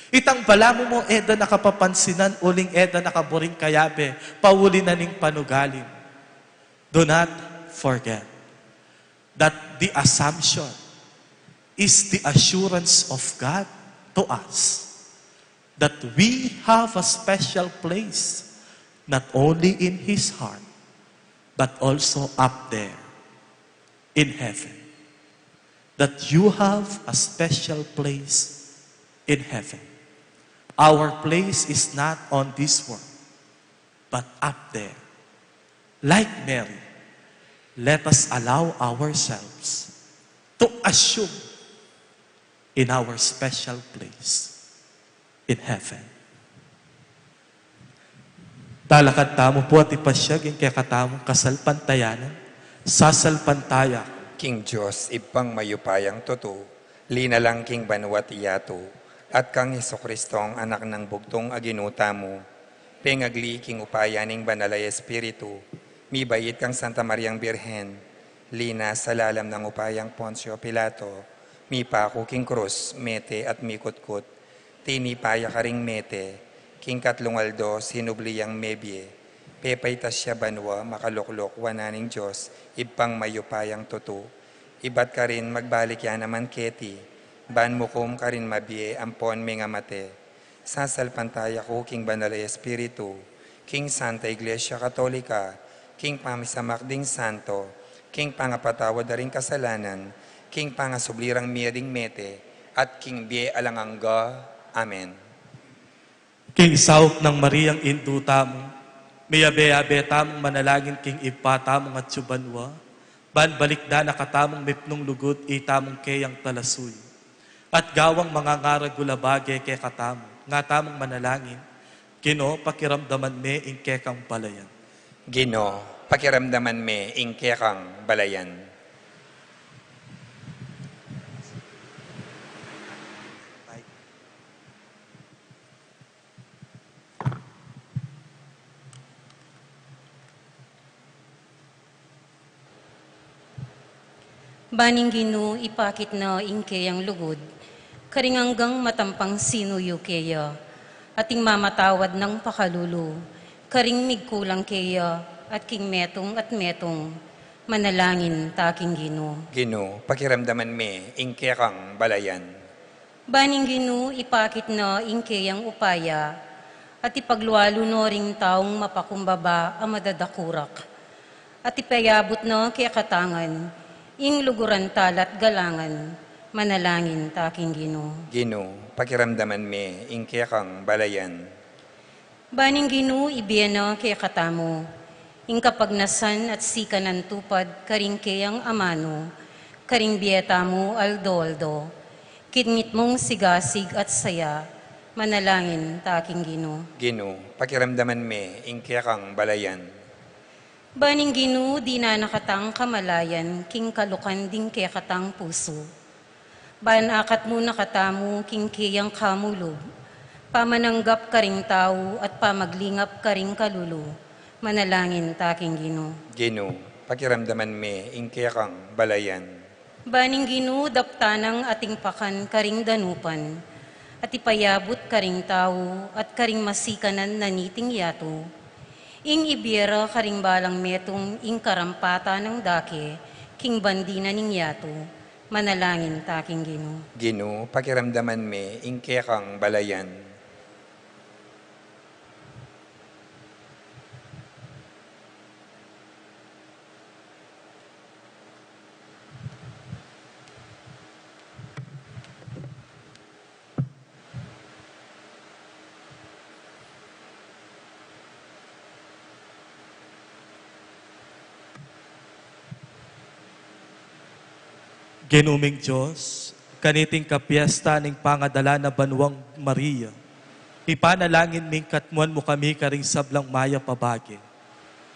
Itang balamu mo e da na kapapansinan uling e da na kaburing kayabe, pauli na ning panugalim. Do not forget that the Assumption is the assurance of God to us that we have a special place not only in His heart but also up there in heaven. That you have a special place in heaven. Our place is not on this world but up there. Like Mary, let us allow ourselves to assume in our special place in heaven. Talakad tamu pu at ipasyag ing kekatamung kasalpantayanan. Sasalpantaya ku king Dios, Ibpang mayupayang tutu, linalang king banua't yatu, at kang Jesucristong Anak nang bugtung a Ginu tamu, pengagli king upaya ning Banal a Espiritu, mibait kang Santa Mariang Birhen, linas sa lalam nang upayang Poncio Pilato, mipaku king krus, mete at mikutkut, tinipa ya karing mete, king katlung aldo sinubli yang mebie, pepaitas ya banua, makalukluk wanan ning Dios, Ibpang mayupayang tutu, ibat karin magbalik ya naman keti, ban mukum karing mabie ampon mengamate. Sasalpantaya ku king Banal a Espiritu, king Santa Iglesia Katolika, king pamisamak ding santo, king pangapatawad da ring kasalanan, king pangasubli rang mie ding mete, at king bie alang angga. Amen. King saup nang Mariang Indu tamu, miyabe-yabe tamung manalangin king Ibpa tamung atsu banua, ban balikdan na katamung mipnung lugud itamung keyang talasuyu. At gawang mangangaragul a bage kekatamu, nga tamung manalangin, Ginu, pakiramdaman me ing kekang balayan. Ginu, pakiramdaman me ing kekang balayan. Ban ing Ginu ipakit na ing keyang lugud, karing anggang matampang sinuyu keya, at ing mamatawad nang pakalulu, karing migkulang keya, at king metung at metung, manalangin ta king Ginu. Ginu, pakiramdaman me ing kekang balayan. Ban ing Ginu ipakit na ing keyang upaya, at ipaglualu no ring taung mapakumbaba a madadakurak, at ipayabut na kekatang ing luguran tala't galangan, manalangin ta king Ginu. Ginu, pakiramdaman me ing kekang balayan. Ban ing Ginu ibie na kekatamu ing kapagnasan at sikanan tupad karing keyang amanu, karing bie tamu aldo-aldo. Kit mitmung sigasig at saya, manalangin ta king Ginu. Ginu, pakiramdaman me ing kekang balayan. Ban ing Ginu dinan na katang kamalayan king kalukan ding kekatang pusu. Ban akatmu na katamu king keyang kamulub, pamananggap karing tau at pamaglingap karing kalulu, manalangin ta king Ginu. Ginu, pakiramdaman me ing kekang balayan. Ban ing Ginu daptan nang ating pakan karing danupan, at ipayabut karing tau at karing masikanan na niting yatu, ing ibie ra karing balang metung ing karampatan nang dake king bandi na ning yatu, manalangin ta king Ginu. Ginu, pakiramdaman me ing kekang balayan. Ginu ming Dios, kaniting kapiesta ning pangadala na Banuang Maria, ipanalangin ming katmuan mu kami karing sablang mayap a bage,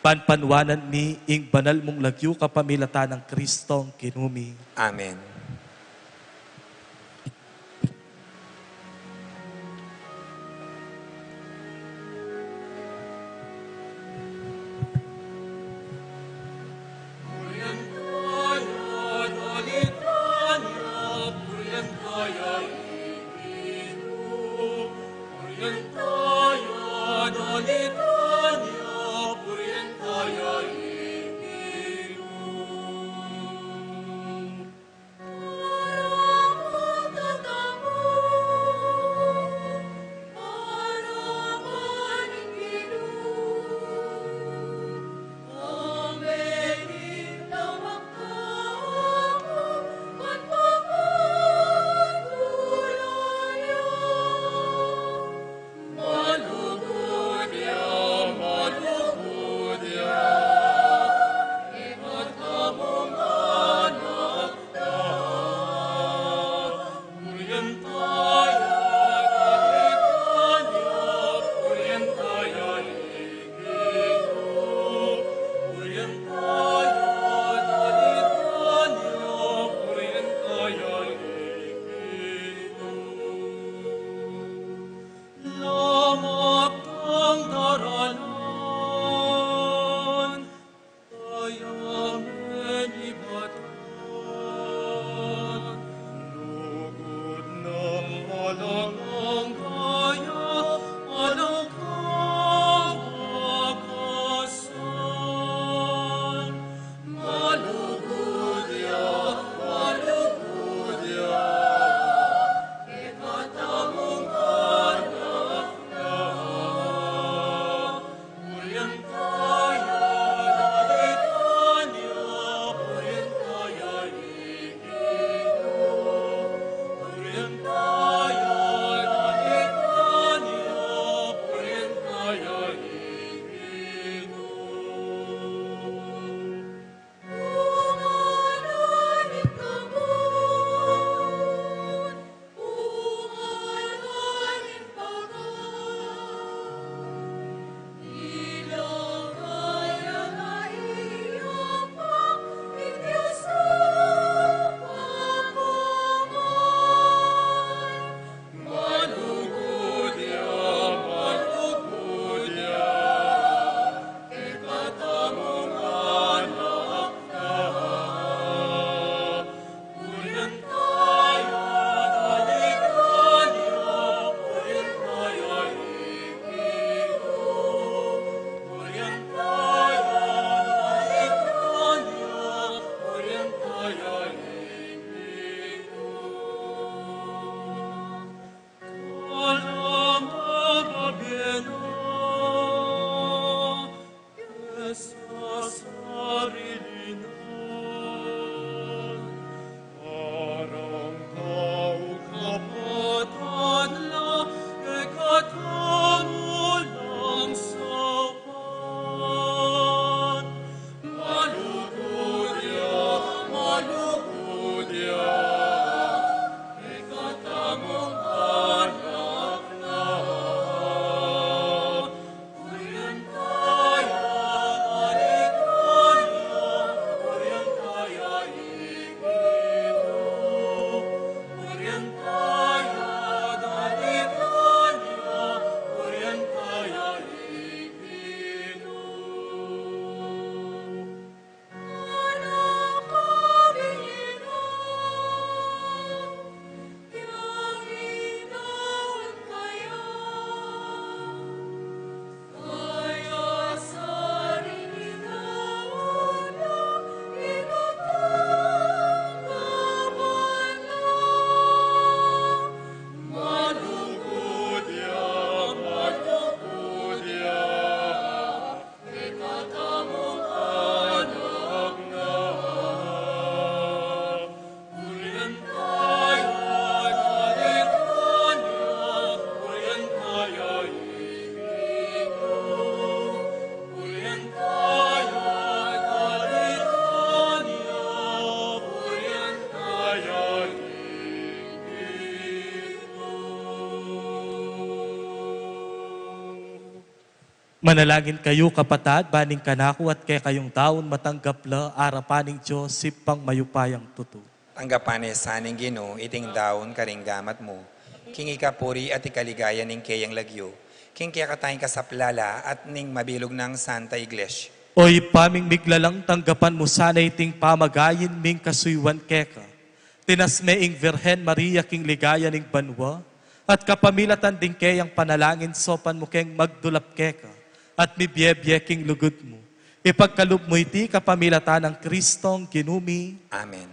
ban panuanan mi ing banal mung lagyu kapamilatan nang Kristong Ginu mi. Amen. Manalangin kayu, kapatad, ban ing kanaku at kekayung daun matanggap la arapan ning Dios Ibpang mayupayang tutu. Tanggapan na sa ning Ginu iting daun karing gamat mu, king ikapuri at ikaligaya ning keyang lagyu, king kekatamung kasaplalan at ning mabilug nang Santa Iglesia. O Ibpa ming miglalang, tanggapan mu sana iting pamagayin ming kasuyuan keka. Tinasme ing Virgen Maria king ligaya ning banua, at kapamilatan ding keyang panalangin saupan mu keng magdulap keka, at mibiebie king lugud mu. Ipagkalub mu iti kapamilatan nang Kristong Ginu mi. Amen.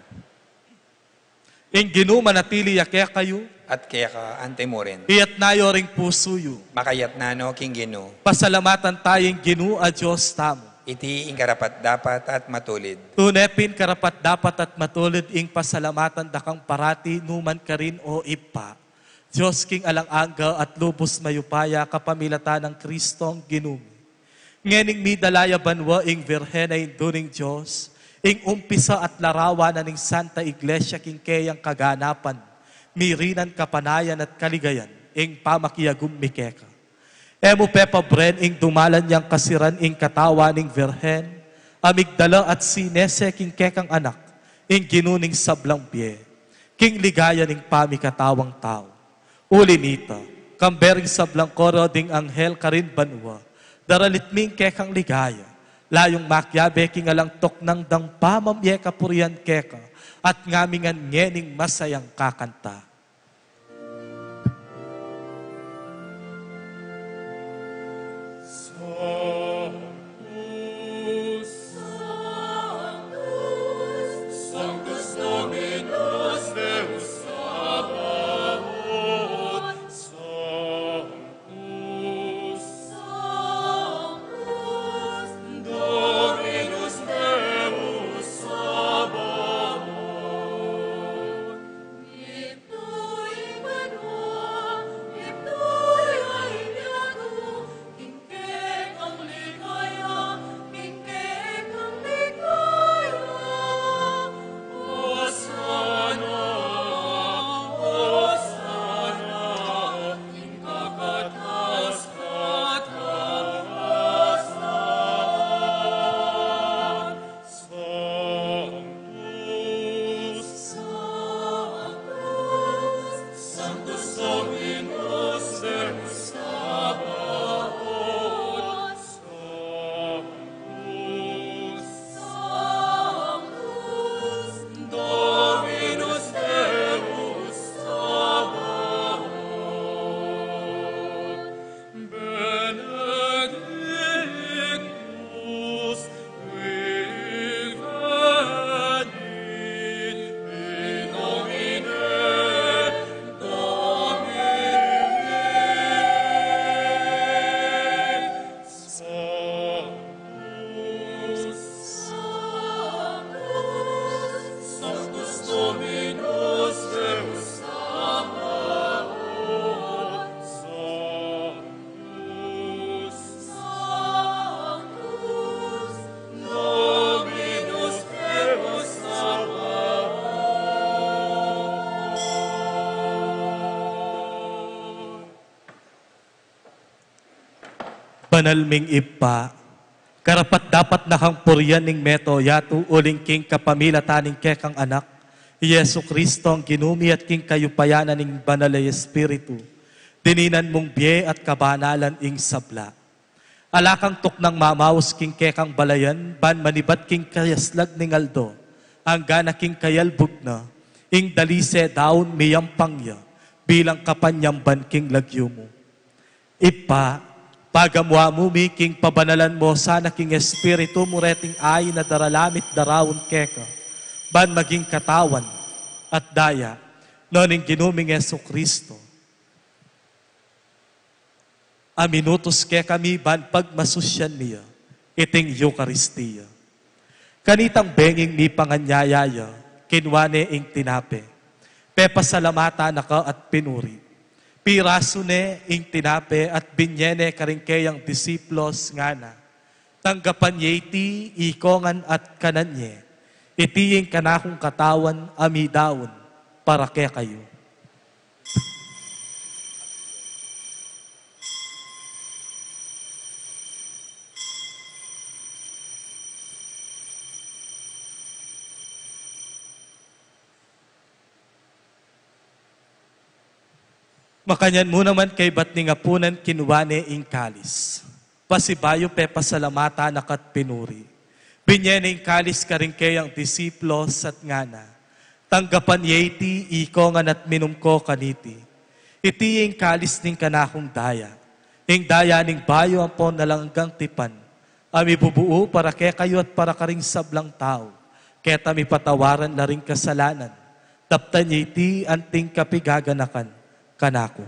Ing Ginu manatili ya kekayu. At keka antimurin. Iyatna yu ring pusu yu. Makayatna no king Ginu. Pasalamatan taya ing Ginu a Dios tamu. Iti ing karapat-dapat at matulid. Tune pin karapat-dapat at matulid ing pasalamatan da kang parati nu man karin, O Ibpa, Dios king alang angga at lubus mayupaya, kapamilatan nang Kristong Ginu mi. Ngening midala ya banua ing Virgen a Indu ning Dios, ing umpisa at larawan na ning Santa Iglesia king keyang kaganapan, mirinan kapanayan at kaligayan ing pamakiagum mi keka. E mu pepabren ing dumalan yang kasiran ing katawan ning Virgen, a migdala at sinese king kekang anak, ing Ginu ning sablang bie, king ligaya ning pamikatawang tau. Uli nita, kambe ring sablang koro ding anghel karin banua, daralit mi ing kekang ligaya, layung makiabe king alang tuknang dang pamamie kapurian keka, at ngamingan ngening masayang kakanta. Sanctus, Sanctus, Sanctus Dominus Deus Sabaoth, Sanctus, Sanctus Dominus Deus Sabaoth. Sanctus, Sanctus Dominus Deus Sabaoth, Sanctus, Sanctus Dominus Deus Sabaoth. Benedictus qui venit in nomine Domini. Sanctus, Sanctus, Sanctus Dominus Deus Sabaoth, Sanctus, Sanctus Dominus Deus Sabaoth. Banal ming Ibpa, karapat-dapat na kang purian ning meto yatu uling king kapamilatan ning kekang Anak, i Jesu Cristo, ing Ginu mi, at king kayupayan na ning Banal a Espiritu, dininan mung bie at kabanalan ing sabla. Ala kang tuknang mamaus king kekang balayan, ban manibat king kayaslag ning aldo, anggana king kayalbug na, ing dalise daun miyampang ya, bilang kapanyamban king lagyu mu. Ibpa, pagamuan mu mi king pabanalan mu sana king Espiritu mu reting ain a daralan mi at daraun keka, ban maging katawan at daya na ning Ginu ming Jesu Cristo, a minutus kekami ban pagmasusyan mi ya iting Eukaristia. Kanitang benging mipanganyaya ya, kinua ne ing tinape, pepasalamatan na ka at pinuri. Pirasu ne ing tinape at binye ne karing keyang disipulus, ngana: Tanggapan ye iti ikongan at kanan ye. Iti ing kanakung katawan a midaun para kekayu. Makanyan mu naman kaybat ning apunan, kinua ne ing kalis, pasibayu pepasalamatan na ka at pinuri. Binye ne ing kalis karing keyang disipulus at ngana: Tanggapan ye iti ikongan at minum ko kaniti. Iti ing kalis ning kanakung daya, ing daya ning bayu ampon alang anggang tipan, a mibubuu para kekayu at para karing sablang tau, keta mipatawaran la ring kasalanan. Daptan ye iti anting kapigaganakan kanaku.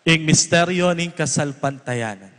Ing misteryo ning kasalpantayanan.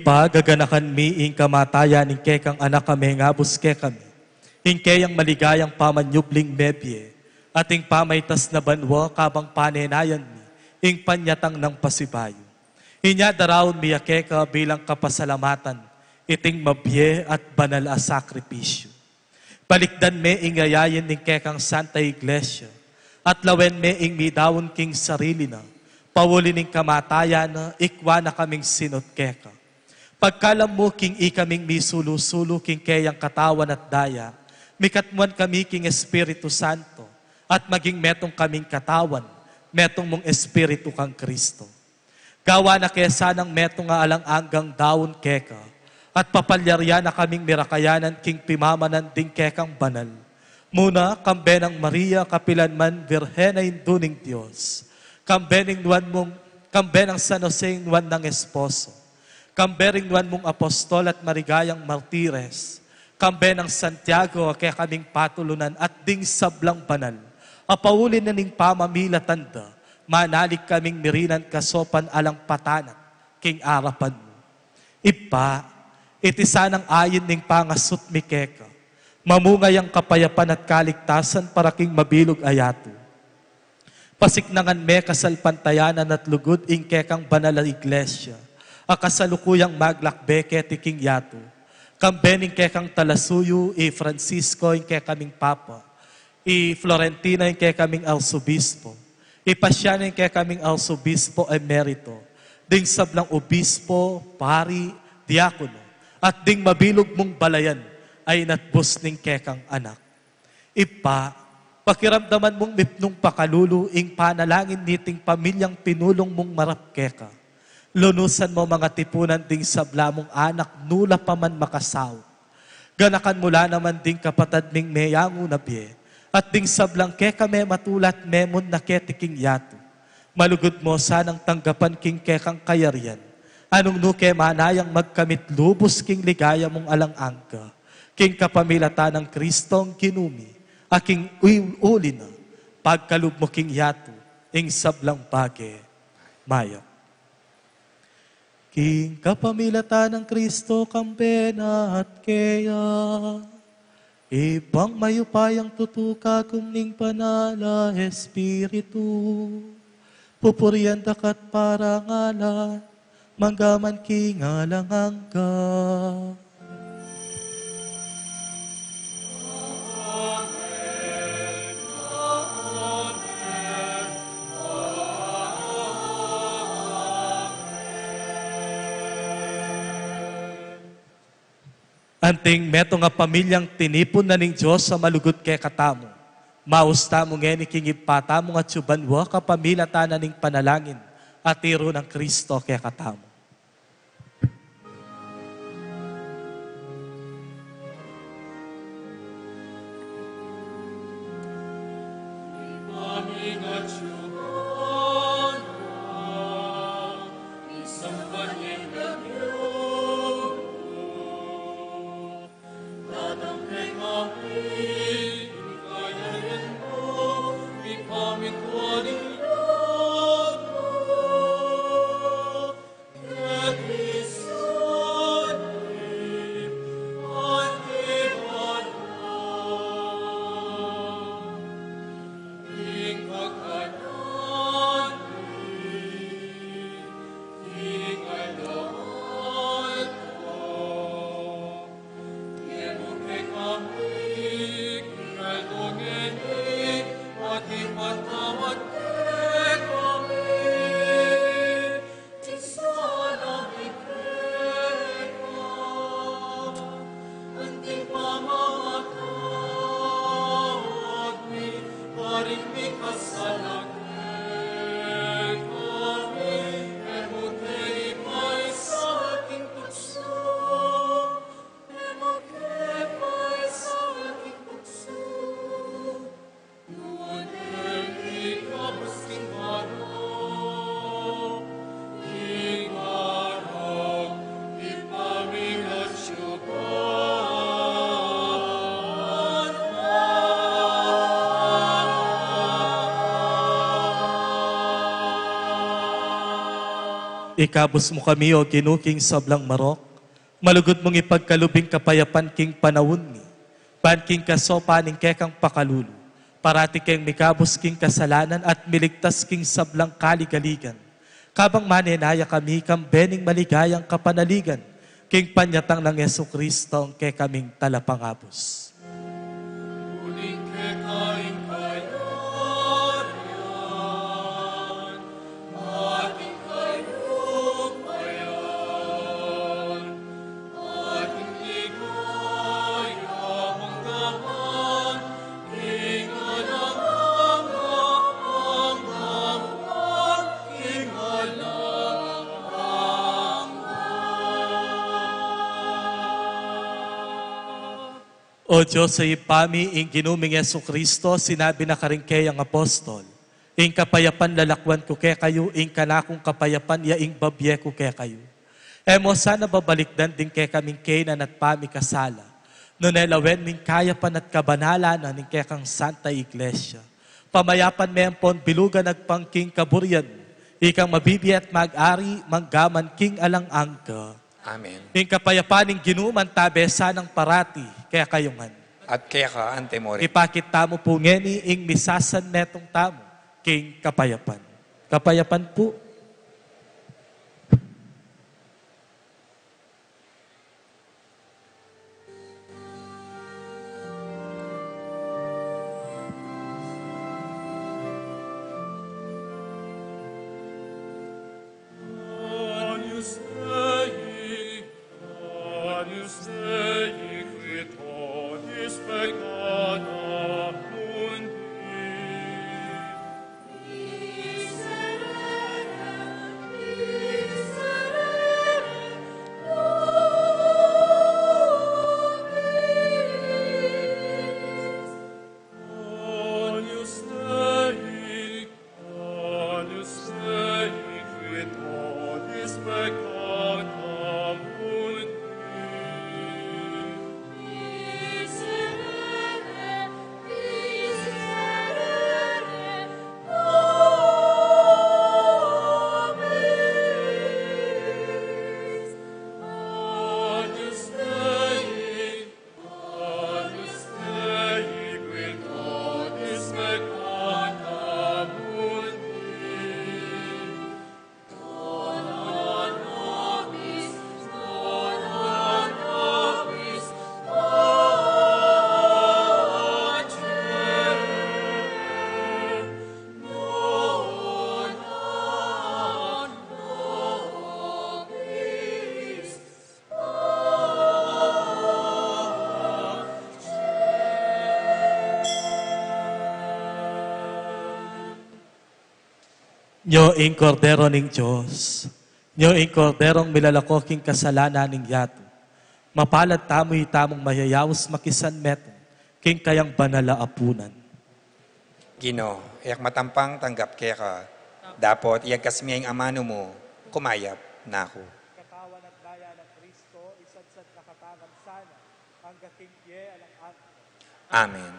Ibpa, gaganakan mi ing kamatayan ning kekang Anak a mengabus kekami, ing keyang maligayang pamanyubling mebie, at ing pamaitas na banua kabang panenayan mi ing panyatang nang pasibayu. Inya daraun mi ya keka bilang kapasalamatan iting mabie at banal a sakripisyu. Balikdan me ing yayain ning kekang Santa Iglesia, at lawen me ing midaun king sarili na, pauli ning kamatayan na, ikwa na kaming sinut keka. Pagkalam mu king ikaming misulu-sulu king keyang katawan at daya, mikatmuan kami king Espiritu Santo, at maging metung kaming katawan, metung mung Espiritu kang Kristo. Gawa na ke sanang metung a alang anggang daun keka, at papalyarian na kaming mirakayanan king pimamanan ding kekang banal. Muna, kambe nang Maria, kapilan man Virgen a Indu ning Dios, kambe ning nuan mung, kambe nang San Jose ing nuan nang esposo, kambe ring nuan mung apostol at maligayang martires, kambe nang Santiago a kekaming patulunan at ding sablang banal a pauli na ning pamamilatan da, manalig kaming mirinan kasopan alang patanat king arapan mu. Ibpa, iti sanang ain ning pangasut mi keka, mamunga yang kapayapan at kaligtasan para king mabilug a yatu. Pasiknangan me kasalpantayanan at lugud ing kekang banal a Iglesia a kasalukuyang maglakbe keti king yatu, kambe ning kekang talasuyu i Francisco ing kekaming Papa, i Florentino ing kekaming Arsobispo, i Pasiano ing kekaming Arsobispo Emerito, ding sablang obispo, pari, diakono, at ding mabilug mung balayan a inatbus ning kekang Anak. Ibpa, pakiramdaman mung mipnung pakalulu ing panalangin niting pamilyang pinulung mung marap keka. Lunusan mu mangatipunan ding sabla mung anak nu la pa man makasaut. Ganakan mu la naman ding kapatad ming meyangu na bie, at ding sablang keka mematulat memun na keti king yatu. Malugud mu sanang tanggapan king kekang kayarian, a nung nu ke manayang magkamit lubus king ligaya mung alang angga, king kapamilatan nang Kristong Ginu mi, a king ul-, uli na, pagkalub mu king yatu ing sablang bage mayap. King kapamilatan nang Kristo, kambe na at keya, Ibpang mayupayang tutu, kagum ning Banal a Espiritu, pupurian da ka at parangalan, mangga man king alang angga. Anting metung a pamilyang tinipun na ning Dios a malugud kekatamu, maus tamu ngeni king Ibpa tamung atsu banua, kapamilatan na ning panalangin a tiru nang Kristo kekatamu. Ikabus mu kami, O Ginu, king sablang marok, malugud mung ipagkalub ing kapayapan king panaun mi, ban king kasaupan ning kekang pakalulu, parati keng mikabus king kasalanan at miligtas king sablang kaligaligan. Kabang manenaya kami kang bening maligayang kapanaligan, king panyatang nang Jesucristo, ing kekaming talapangabus. O Dios a Ibpa mi, ing Ginu ming Jesucristo, sinabi na karing keyang apostol, "Ing kapayapan lalakwan ku kekayu, ing kanakung kapayapan ya ing babie ku kekayu." E mo sana babalikdan ding kekaming kainan at pamikasala, nune lawen mu ing kayapan at kabanalan na ning kekang Santa Iglesia. Pamayapan me ampon bilugan agpang king kaburian mu, ikang mabibie at mag-ari manggaman king alang angga. Amen. Ing kapayapan ning Ginu mantabe sanang parati kekayu ngan. At keka anti mu rin. Ipakit tamu pu ngeni ing misasan metung tamu king kapayapan. Kapayapan pu. Agnus Dei, Agnus Dei, qui tollis peccata mundi. Nyo ing Kordero ning Dios, nyo ing Korderong milalako king kasalanan ning yatu. Mapalad tamu itamung mayayaus makisanmetung king kayang banal a apunan. Ginu, e ku matampang tanggap keka, dapot iyagkas mi ing amanu mu, kumayap na ku. Katawan at daya nang Kristo, isadsad na katamu sana, angga king bie alang angga. Amen.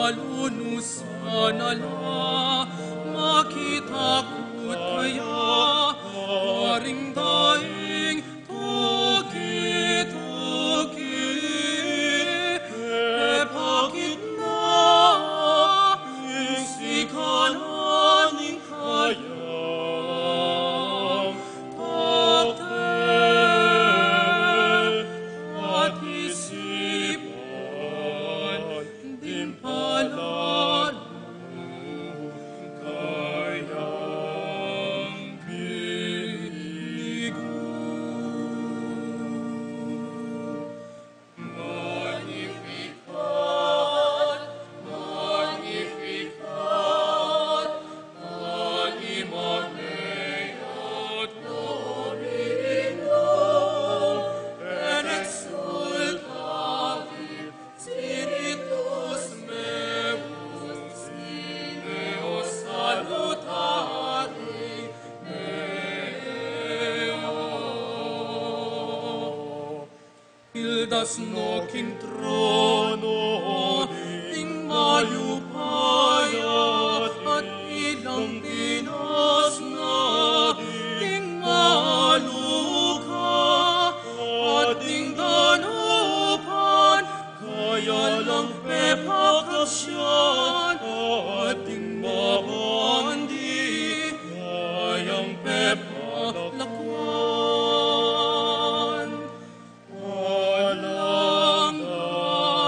Alunusan na la, makitakut kaya, karing daing tuki-tuki, e pakit na ing sikanan ning kayang takte at isipan. Ding palalu kayang binigu. Magnificat, Magnificat, animameat Dominum, et exsultavit Spiritus meus, Deo salutari meo. Pildas no king trono ding mayupaya, at ilang pinas na ding maluka, at ding danupan kaya lang pepakasyan, at ding mabandi kayang pepalakwan. Alang daralan.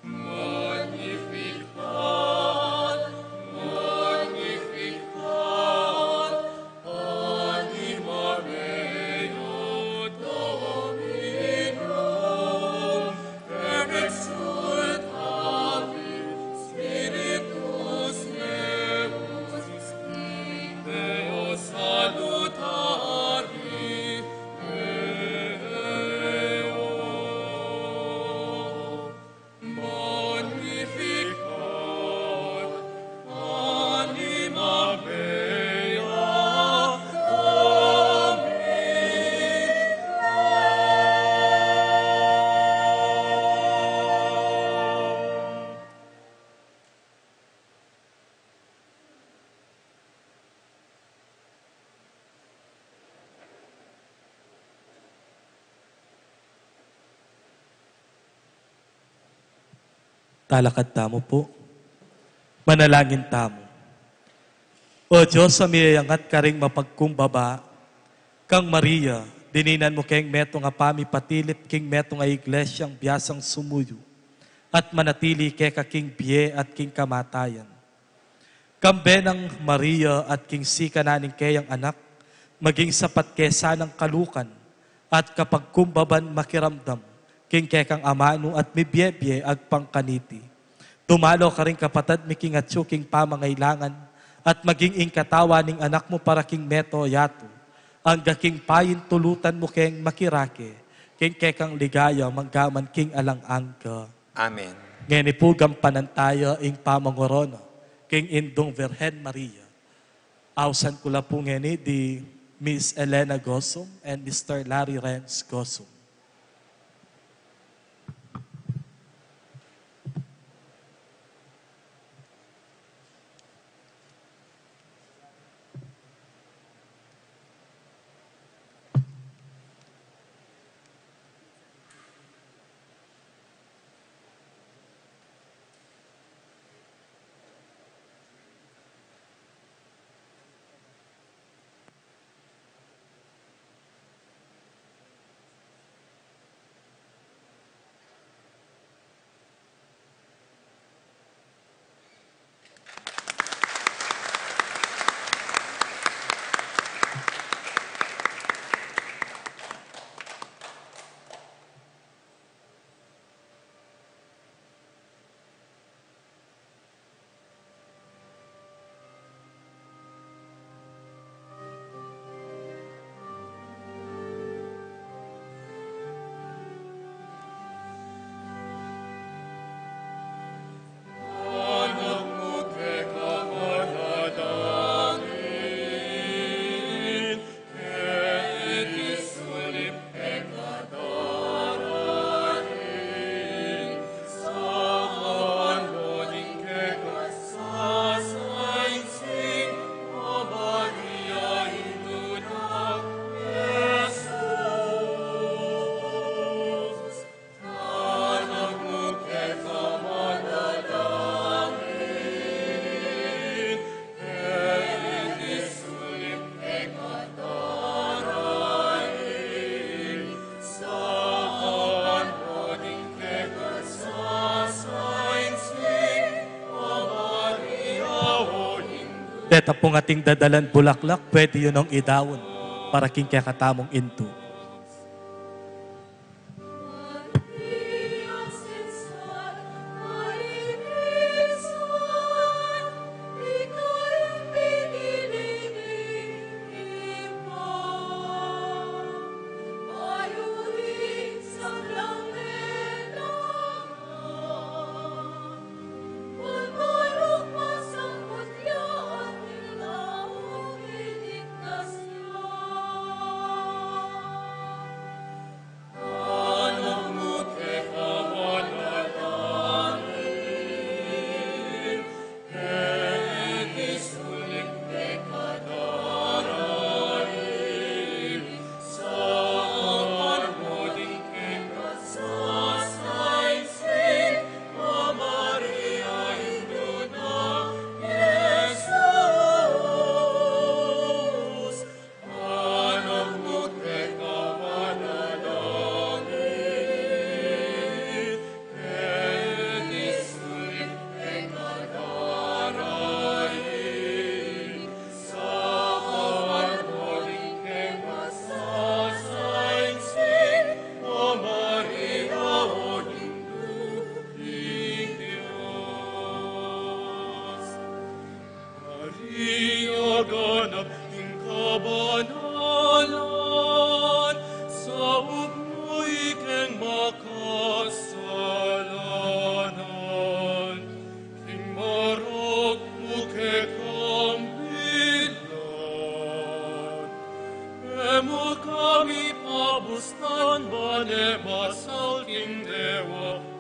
Magnificat, Magnificat, animameat Dominum, et exsultavit Spiritus meus, Deo salutari meo. Magnificat, anima mea Dominum. Talakad tamu pu. Manalangin tamu. O Dios a miyayangat karing mapagkumbaba, kang Maria, dininan mu keng metung a pamipatilip king metung a iglesyang biasang sumuyu, at manatili keka king bie at king kamatayan. Kambe nang Maria at king sikanan ning keyang anak, maging sapat ke sanang kalukan at kapagkumbaban makiramdam king kekang amanu at mibie-bie agpang kaniti. Dumalo karing kapatad mi king atyu king pamangailangan at maging ing katawan ning anak mu para king meto yatu, angga king paintulutan mu keng makirake king kekang ligaya manggaman king alang angga. Amen. Ngeni pu gampanan taya ing pamangorona king Indung Virgen Maria. Ausan ku la pu ngeni di Miss Elena Gosum and Mister Larry Renz Gosum. Deta pung ating dadalan bulaklak, pwede yu nong idaun para king kekatamung indu. Maria, ganap king kabanalan, saup mu ikeng makasalanan, king marok mu kekang bilan, e mu kami pabustan, ban e masal king Dewapan.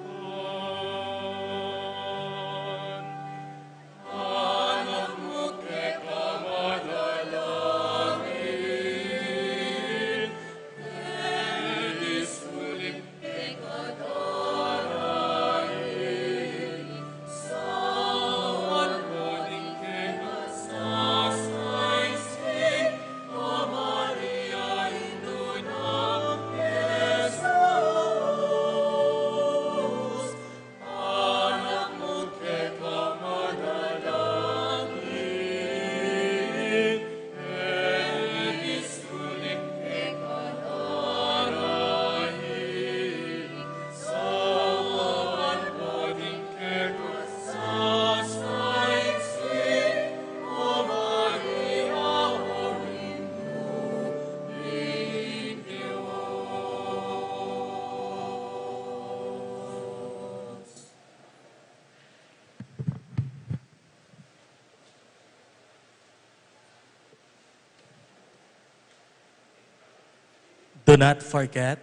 Do not forget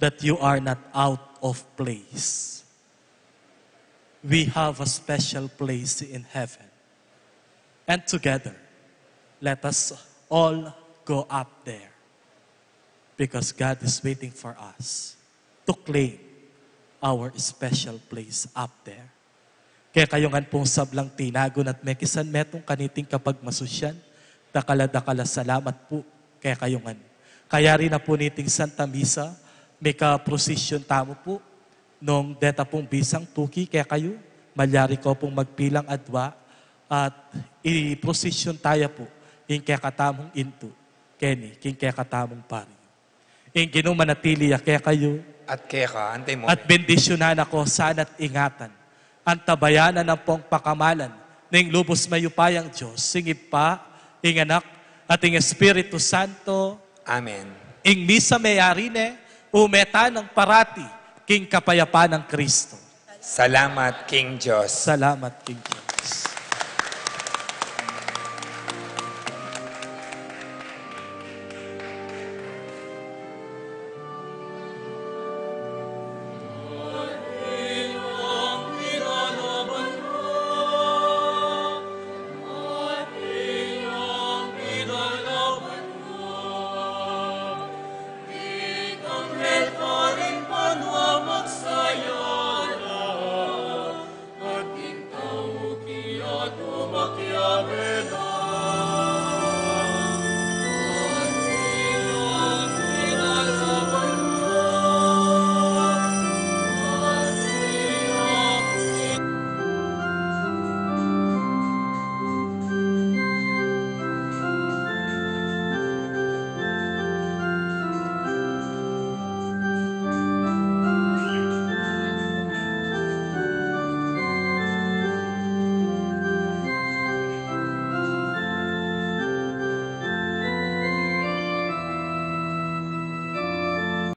that you are not out of place. We have a special place in heaven. And together, let us all go up there, because God is waiting for us to claim our special place up there. Kekayu ngan pung sablang tinagun at mekisan metung kaniting kapagmasusyan, dakal a dakal a salamat pu kekayu ngan. Kayari na pu niting Santa Misa, mika-procession tamu pu, nung deta pung bisang tuki kekayu, malyari ko pung magpilang adua, at i-procession taya pu ing kekatamung indu keni king kekatamung baryu. Ing Ginu manatili ya kekayu. At keka, antimo. At bendisyunan na ko sana't ingatan, antabayanan ampong pakamalan ning lubus mayupayang Dios, ing Ibpa, ing Anak, at ing Espiritu Santo. Amen. Ing misa meyari ne, ume tanang parati king kapayapan nang Kristo. Salamat king Dios. Salamat king Dios.